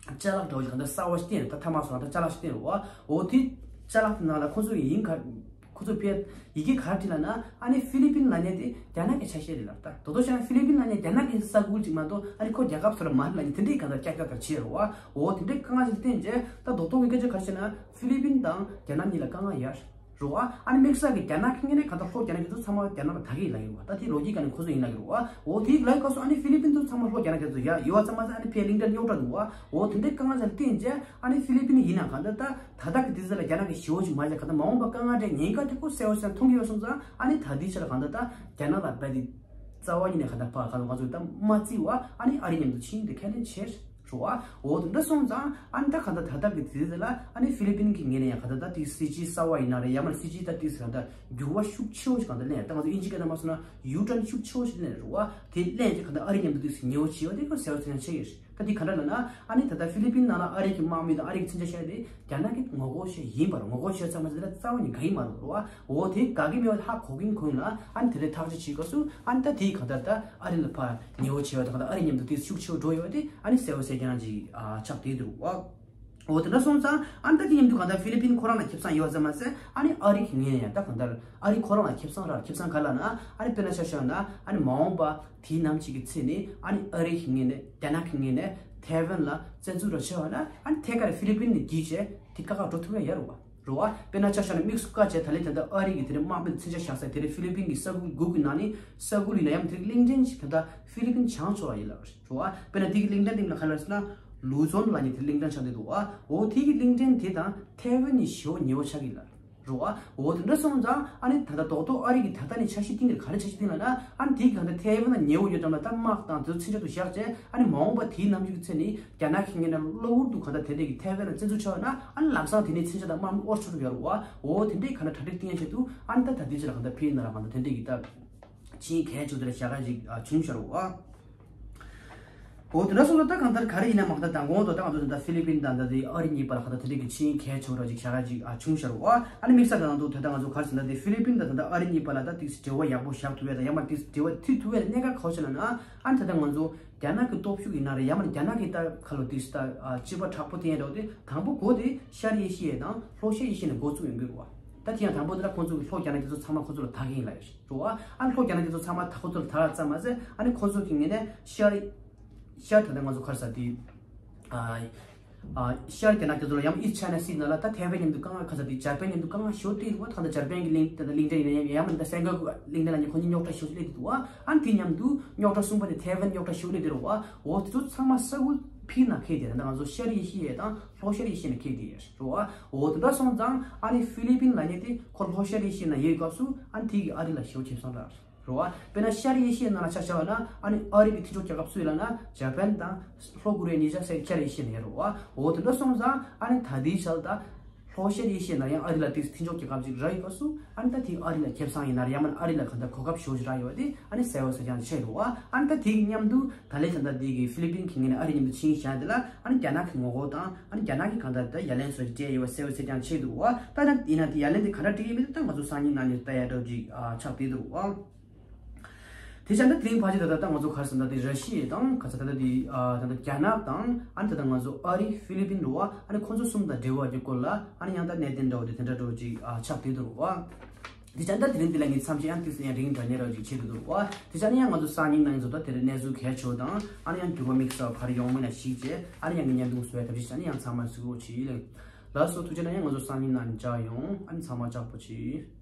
ཅ་ལག་འདྲ་བོ་ཞིག་གང་ལྟར་གསར་པ་ཞིག་བསྟན་རེད། ད་ཐ་མག་སོགས་ད་ཅ་ལག་ཞིག་བསྟན་རེད་བ། འོ་དེ་ཅ་ལག་དེ་ནང་ལ་ཁོ་ཚོ་ཡིན་ག་ཁོ་ཚོ་ཕར་ཡི་གེ་ག་རེ་བྲིས་ལབ་ན། ཨ་ནི་ཧྥི་ལི་པིན་ལབ་མཁན་དེ་རྒྱ་ནག་གི་ཆ་ཤས་རེད་ལབ། ད་དོ་དོ་བྱས་ན་ཧྥི་ལི་པིན་ལབ་མཁན་རྒྱ་ནག་གི་ས་ཁུལ་ཅིག་མ་གཏོགས་ཨ་ནི་ཁོ་རྒྱལ་ཁབ་སུ་ར་མ་རེད་ལབ་མཁན་དེ་འདྲའི་གང་ལྟར་ཀྱག་ཀྱག་ག་བྱས་རེད་བ། འོ་དེ་འདྲའི་དཀའ་ངལ་ཞིག་བསྟན་རྗེས་ད་རྡོག་རྡོག་གི་སྐད་ཆ་ག་རེ་བཤད་ན། ཧྥི་ལི་པིན་དང་རྒྱ་ནག་གཉིས་ལ་དཀའ་ངལ་ཡོད་རེད་བ། ཨ་ནི་དམིགས་བསལ་གྱི་རྒྱ་ནག་གི་ངོས་ནས་གང་ལྟར་ལྷོ་རྒྱ་ནག་དེ་ཚོ་ཚང་མ་རྒྱ་ནག་ལ་ད་གི་ཡིན་ལབ་ཡོད་རེད་བ། ད་དེའི་ལོ་རྒྱུས་སྒང་ནས་ཁོ་ཚོ་ཡིན་ལབ་ཡོད་རེད་བ། འོ་དེའི་ལོའི་སྐབས་སུ་ཨ་ནི་ཧྥི་ལི་པིན་དེ་ཚོ་ཚང་མ་ལྷོ་རྒྱ་ནག་དེ་ཚོ་ཡ་ཡོད་པ་ཙམ་མ་ཟད་ཨ་ནི་ཕར་གླིང་ཕྲན་རྙོག་དྲ་འདུག་བ། འོ་དེ་འདྲའི་དཀའ་ངལ་ཞིག་ལ་བརྟེན་རྗེས་ཨ་ནི་ཧྥི་ལི་པིན་ཡིན་ན་གང་ལྟར་ད་ད་ལྟ་གི་དུས་ཚོད་ལ་རྒྱ་ནག་གིས་ཞེ་པོ་ཞིག་མ་བྱས་གང་ལྟར་མ་འོངས་པ་དཀའ་ངལ་འཕྲད་ཉེན་ཁ་དེ་ཁོ་གསལ་པོ་ཞིག་མཐོང་གི་ཡོད་སོང་ཙང་། ཨ་ནི་ད་ལྟའི་ཆར་གང་ལྟར་ད་རྒྱ་ནག་ལ་རྦད་དེ་རྩ་བ་ཉིད་ནས་གང་ལྟར་ཕར་གང་ལྟར་ང་ཚོས་ད་མ་བརྩི་བར་ཨ་ནི་ཨ་རི་མཉམ་དུ་ཕྱིན་ཏེ་ཁས་ལེན་བྱས་རེད་བ། འོ་དེ་འདྲ་སོང་ཙང་ཨ་ནི་ད་གང་ལྟར་ད་ལྟ་གི་དུས་ཚོད་ལ་ཨ་ནི་ཧྥི་ལི་པིན་གྱི་ངོས་ནས་ཡང་གང་ལྟར་ད་དེ་སྲིད་ཇུས་གསར་པ་ཡིན་ན་རེད། ཡང་མིན་སྲིད་ཇུས་ད་དེ་གང་ལྟར་འགྱུར་བ་ཤུགས་ཆེ་བོ་ཞིག་གང་ལྟར་སླེབས། ད་ང་ཚོ་དབྱིན་ཇིའི་སྐད་ནང་མ་སོང་ན་ཡུ་ཊརན་ཤུགས་ཆེ་བོ་ཞིག་སླེབས་རེད་བ། དེ་སླེབས་རྗེས་གང་ལྟར་ཨ་རི་མཉམ་དུ་དེ་ཉེ་བོ་བྱེད་ཡོད་དེ་ཁོ་གསལ་པོ་ཚོད་ཆེན་ཆགས་ཀྱི་རེད། ད་དེ་ག་འདྲ་ལབ་ན། ཨ་ནི་ད་ལྟ་ཧྥི་ལི་པིན་ནང་ལ་ཨ་རི་གི་དམག་མི་དང་ཨ་རི་གི་མཚོན་ཆ་ཤར་དེ་རྒྱ་ནག་གི་ངོ་རྒོལ་བྱས་ཡིན་པ་རེད། ངོ་རྒོལ་བྱས་ཙམ་མ་ཟད་ད་རྩ་བ་ནས་དགའ་ཡི་མ་རེད་བ། འོ་དེ་དགའ་གི་མེད་པ་ཧ་གོ་གིན་གོ་གིན་ལ་ཨ་ནི་དེ་འདྲའི་ཐག་གཅོད་བྱེད་སྐབས་སུ་ཨ་ནི་ད་དེ་གང་ལྟར་ད་ཨ་རི་ལ་ཕར་ཉེ་བོ་བྱས་པ་དང་གང་ལྟར་ཨ་རི་མཉམ་དུ་དེ་ཤུགས་ཆེ་བོ་འགྲོ་ཡོད་པ་དེ་ཨ་ནི་གསལ་པོ་གསལ་རྐྱང་ཅིག་ཨ་ཆགས་བསྡད་འདུག་བ། འོ་དེ་འདྲ་སོང་ཙང་ཨ་ནི་ད་དེ་མཉམ་དུ་གང་ལྟར་ཧྥི་ལི་པིན་ཁོ་རང་ལ་ཁེ་བཟང་ཡོད་ཙམ་མ་ཟད་ཨ་ནི་ཨ་རི་གི་ངོས་ནས་ཡང་ད་གང་ལྟར་ཨ་རི་ཁོ་རང་ལ་ཁེ་བཟང་རག་ཁེ་བཟང་ག་ལབ་ན། ཨ་ནི་དཔེར་ན་ཆ་བཞག་ན་ཨ་ནི་མ་འོངས་པ་དེའི་ནམ་ཞིག་གི་ཚེ་ནས་ཨ་ནི་ཨ་རི་གི་ངོས་ནས་རྒྱ་ནག་གི་ངོས་ནས་ཐའེ་ཝན་ལ་བཙན་འཛུལ་རོགས་བྱས་པ་ན་ཨ་ནི་ཐད་ཀར་ཧྥི་ལི་པིན་ནས་བརྒྱུད་བྱས་དེ་དཀའ་ཁག་འགྲོ་ཐུབ་ཡ་ཡོད་རེད་བ། རེད་བ། དཔེར་ན་ཆ་བཞག་ན་དམིགས་སུ་བཀར་བྱས་ད་ལན་ད་ལྟ་ཨ་རི་གི་དེ་རིང་དམག་མི་མཚོན་ཆ་བཞག་ས་དེ་རིང་ཧྥི་ལི་པིན་གྱི་ས་ཁུལ་དགུ་གི་ནང་ནས་ས་ཁུལ་ཡིན་ན་ཡང་དེ་རིང་གླིང་ཕྲན་ཞིག་ད་ལྟ་ཧྥི་ལི་པིན་བྱང་ཕྱོགས་ལ་ཡིན་ལབ་རེད་བ། དཔེར་ན་དེ་གི་གླིང་ཕྲན་དེ་ལ་ག་རེ་ལབ་ཟེར་ན་ལུ་ཛོན་ལབ་མཁན་དེ་གླིང་ཕྲན་ཆགས་བསྡད་འདུག་བ། འོ་དེ་གི་གླིང་ཕྲན་དེ་དང་ཐའེ་ཝན་གཉིས་ཞེ་པོ་ཉེ་བོ་ཆགས་ཀྱི་ལབ་རེད་བ། འོ་དེ་འདྲ་སོང་ཙང་ཨ་ནི་ད་ལྟ་རྡོག་རྡོག་ཨ་རི་གི་ད་ལྟ་ནས་འཆར་གཞི་བཏིང་གི་ག་རེ་འཆར་གཞི་བཏིང་ལབ་ན། ཨ་ནི་དེ་གི་ག་ད་ཐའེ་ཝན་ལ་ཉེ་བོ་ཡོད་དམ་ལ་ད་དམག་དང་དེ་ཚོ་མཚོན་ཆ་དུ་བཞག་བྱས་ཨ་ནི་མ་འོངས་པ་དེའི་ནམ་རྒྱུན་གྱི་ཚེ་ནི་རྒྱ་ནག་གི་ངོས་ནས་གློ་བུར་དུ་ག་ད་དེ་འདྲས་ཀྱི་ཐའེ་ཝན་ལ་བཙན་འཛུལ་བྱས་པ་ན་ཨ་ནི་ལམ་སང་དེ་ནས་མཚོན་ཆ་དང་དམག་མི་དབོར་ཆོག་ཐུབ་ཡོད་རེད་བ། འོ་དེ་འདྲས་ག་ད་གྲ་སྒྲིག་བཏིང་ཡ་ཆེད་དུ་ཨ་ནི་ད་ད་དེ་ཚོ་ལ་ག་ད་ཕེ་ན་ལ་ག་ད་དེ་འདྲས་ཀྱི་ད་ཆེས་གལ་ཆེ་བ་དེ་ལ་བཞག་ག་ཅིག་བྱུང་ཤར་བ། འོ་དེ་འདྲ་སོང་ཙང་ད་གང་ལྟར་ག་རེ་ཡིན་ན་མ་གཏོགས་ད་གོང་དུ་ད་ང་ཚོ་ད་ཧྥི་ལི་པིན་དང་ད་ལྟའི་ཨ་རི་གཉིས་བར་ལ་ག་ད་དེ་འདྲ་གི་ཆེས་གལ་ཆེ་བ་འདྲ་ཅིག་བྱ་དགའ་ཅིག་ཨ་བྱུང་ཤར་བ། ཨ་ནི་དམིགས་བསལ་ད་ང་ཚོ་ད་ལྟ་ང་ཚོ་ག་རེ་ཟེར་ན་དེ་ཧྥི་ལི་པིན་དང་ད་ལྟ་ཨ་རི་གཉིས་བར་ལ་ད་ཏིག་འབྲེལ་བ་ཡག་པོ་བཞག་ཐུབ་ཡ་དང་ཡང་མ་ཏིག་འབྲེལ་བ་མཐུད་ཐུབ་ཡ་གནད་འགག་ག་བ་ཞིག་ལབ་ན། ཨ་ནི་ད་ལྟ་ང་ཚོ་རྒྱ་ནག་གི་སྟོབས་ཤུགས་ཡིན་ན་རེད། ཡང་མ་རྒྱ་ནག་གི་ད་ཁ་ལོ་ཏིག་ད་ཨ་སྤྱི་པ་དྲག་པོ་བསྟན་ཡ་འདྲ་བོ་དེ་དང་པོ་འགོ་དེ་ཤར་ཨེ་ཤི་ཡ་དང་ལྷོ་ཤར་ཨེ་ཤི་ཡ་ནས་འགོ་བཙུགས་ཡོང་གི་རེད་བ། ད་དེ་ཡང་དང་པོ་དེ་ལ་ཁོང་ཚོ་གི་ལྷོ་རྒྱ་ནག་དེ་ཚོ་ཚང་མ་ཁོ་ཚོ་ལ་ད་གི་ཡིན་ལབ་ཡ་རེད། འགྲོ་བ། ཨ་ནི་ལྷོ་རྒྱ་ནག་དེ་ཚོ་ཚང་མ་ད་ཁོ་ཚོ་ལ་ད་ཙམ་མ་ཟད་ཨ་ནི་ཁོ་ཚོ་གི་ངོས་ནས་ཤར་ཤར་ད་ལྟ་ང་ཚོ་ག་རེ་ཟེར་དེ། ཨ་ཨ་ཤར་རྒྱ་ནག་དེ་ཚོ་ལ་ཡང་East China Sea་ནང་ལ་ད་ཐའེ་ཝན་མཉམ་དུ་དཀའ་ངལ་ག་རེ་ཟེར་དེ་འཇར་པན་མཉམ་དུ་དཀའ་ངལ་ཞེ་པོ་འཕྲད་འདུག་བ། ད་ལྟ་འཇར་པན་གི་གླིང་དེ་ད་གླིང་ཕྲན་ཡིན་ན་ཡང་ཡང་མིན་ད་སེང་གོ་གླིང་ཕྲན་ལ་ནི་ཁོ་གཉིས་རྙོག་དྲ་ཞེ་པོ་སླེབས་འདུག་བ། ཨ་ནི་དེ་མཉམ་དུ་རྙོག་དྲ་གསུམ་པ་དེ་ཐའེ་ཝན་རྙོག་དྲ་ཞེ་པོ་སླེབས་འདུག་བ། འོ་དེ་ཚོ་ཚང་མ་ས་ཁུལ་ ཕི་ན་ཁེལ་ཏེ་ད་ང་ཚོ་ཤར་ཨེ་ཤི་ཡ་དང་ལྷོ་ཤར་ཨེ་ཤི་ཡ་ན་ཁེལ་ཏེ་ཡོད་རེད་བ། འོ་དེ་འདྲ་སོང་ཙང་ཨ་ནི་ཧྥི་ལི་པིན་ལབ་མཁན་དེ་ཁོ་ལྷོ་ཤར་ཨེ་ཤི་ཡ་ན་ཡོད་སྐབས་སུ་ཨ་ནི་དེ་གི་ཨ་རི་ལ་ཞེ་པོ་ཁེ་བཟང་རག་རེད་བ། དཔེར་ན་ཤར་ཨེ་ཤི་ཡའི་ནང་ལ་ཆ་བཞག་པ་ན་ཨ་ནི་ཨ་རི་གི་མཐུན་ཕྱོགས་རྒྱལ་ཁབ་སུ་ཡིན་ལབ་ན་ཇ་པན་དང་ལྷོ་ཀོ་རི་ཡ་གཉིས་ཆ་ཤར་ཨེ་ཤི་ཡ་ན་ཡོད་རེད་བ། འོ་དེ་འདྲ་སོང་ཙང་ཨ་ནི་ད་ལྟའི་ཆར་ད་ལྷོ་ཤར་ཨེ་ཤི་ཡའི་ནང་ཡང་ཨ་རི་ལ་ཏོག་ཙམ་མཐུན་ཕྱོགས་རྒྱལ་ཁབ་ཅིག་རག་ཡོད་སྐབས་སུ་ཨ་ནི་ད་དེ་ཨ་རི་ལ་ཁེ་བཟང་ཡིན་ན་རེད། ཡང་མིན་ཨ་རི་ལ་གང་ལྟར་གོ་སྐབས་ཞེ་པོ་ཅིག་རག་ཡོད་པ་དེ་ཨ་ནི་གསལ་པོ་གསལ་རྐྱང་ཆགས་འདུག་བ། ཨ་ནི་ད་དེ་གི་མཉམ་དུ་ད་ལན་ད་ལྟ་དེ་གི་ཧྥི་ལི་པིན་གི་ངོས་ནས་ཨ་རི་མཉམ་དུ་ཕྱིན་བཞག་དེ་ལ་ཨ་ནི་རྒྱ་ནག་གི་ངོ་རྒོལ་དང་ཨ་ནི་རྒྱ་ནག་གི་གང་ལྟར་ད་ཡ་ལན་བཟོ་ཅིག་སྤྲད་ཡོད་པ་གསལ་པོ་གསལ་རྐྱང་ཆགས་འདུག་བ། ད་ད་ཡིན་ན་དེ་ཡ་ལན་དེ་ག་འདྲ་སྤྲད་ཡོད་མེད་དེ་ད་ང་ཚོ་སང་ཉིན་གནངས་ཉིན་ལྟ་ཡ་འདྲ་བོ་ཅིག་ཨ་ཆགས་བསྡད་འདུག་བ། དེ་བྱས་ན་དེ་རིང་ཕལ་ཆེར་ད་ལྟ་ད་ང་ཚོ་ག་རེ་ཟེར་ན་དེ་ར་ཤི་ཡ་དང་ག་ཚོད་ད་ལྟ་དེ་ཨ་ད་ལྟ་རྒྱ་ནག་དང་ཨ་ནི་ད་ལྟ་ང་ཚོ་ཨ་རི་ཧྥི་ལི་པིན་རེད་བ། ཨ་ནི་ཁོང་ཚོ་གསུམ་དང་འབྲེལ་བ་གི་སྐོར་ལ་ཨ་ནི་ཡང་ད་གནད་དོན་འདྲ་བོ་དེ་དེ་འདྲ་འདྲ་བོ་ཅིག་ཨ་ཆགས་བསྡད་འདུག་བ། དེ་བྱས་ན་ད་དེ་རིང་འདི་ལ་ངས་མཚམས་བཅད། ཡང་དུས་སུ་ཡང་རིང་དྲགས་ཉེ་རབས་ཅིག་བྱེད་དུ་འདུག་བ། དེ་བྱས་ན་ཡང་ང་ཚོ་སང་ཉིན་གནངས་ཉིན་ཚོ་ད་དེ་རིང་གནས་ཚུལ་གལ་ཆེ་བ་དང་ཨ་ནི་ཡང་འགྱུར་བ་དམིགས་བསལ་ག་རེ་ཡོང་མིན་ན་ཞིག་བྱས། ཨ་ནི་ཡང་ངས་བརྙན་ཐུང་བཟོ་བའི་ཐབས་ཤེས་བྱས། ཨ་ནི་ཡང་ཚང་མ་གཟིགས་རོགས་གྱིས། ལགས་སོ། ཐུགས་རྗེ་གནང་། ཡང་ང་ཚོ་སང་ཉིན་གནངས་ཉིན་མཇལ་ཡོང་། ཨ་ནི་ཚང་མ་ལྕགས་པོ་བྱེད།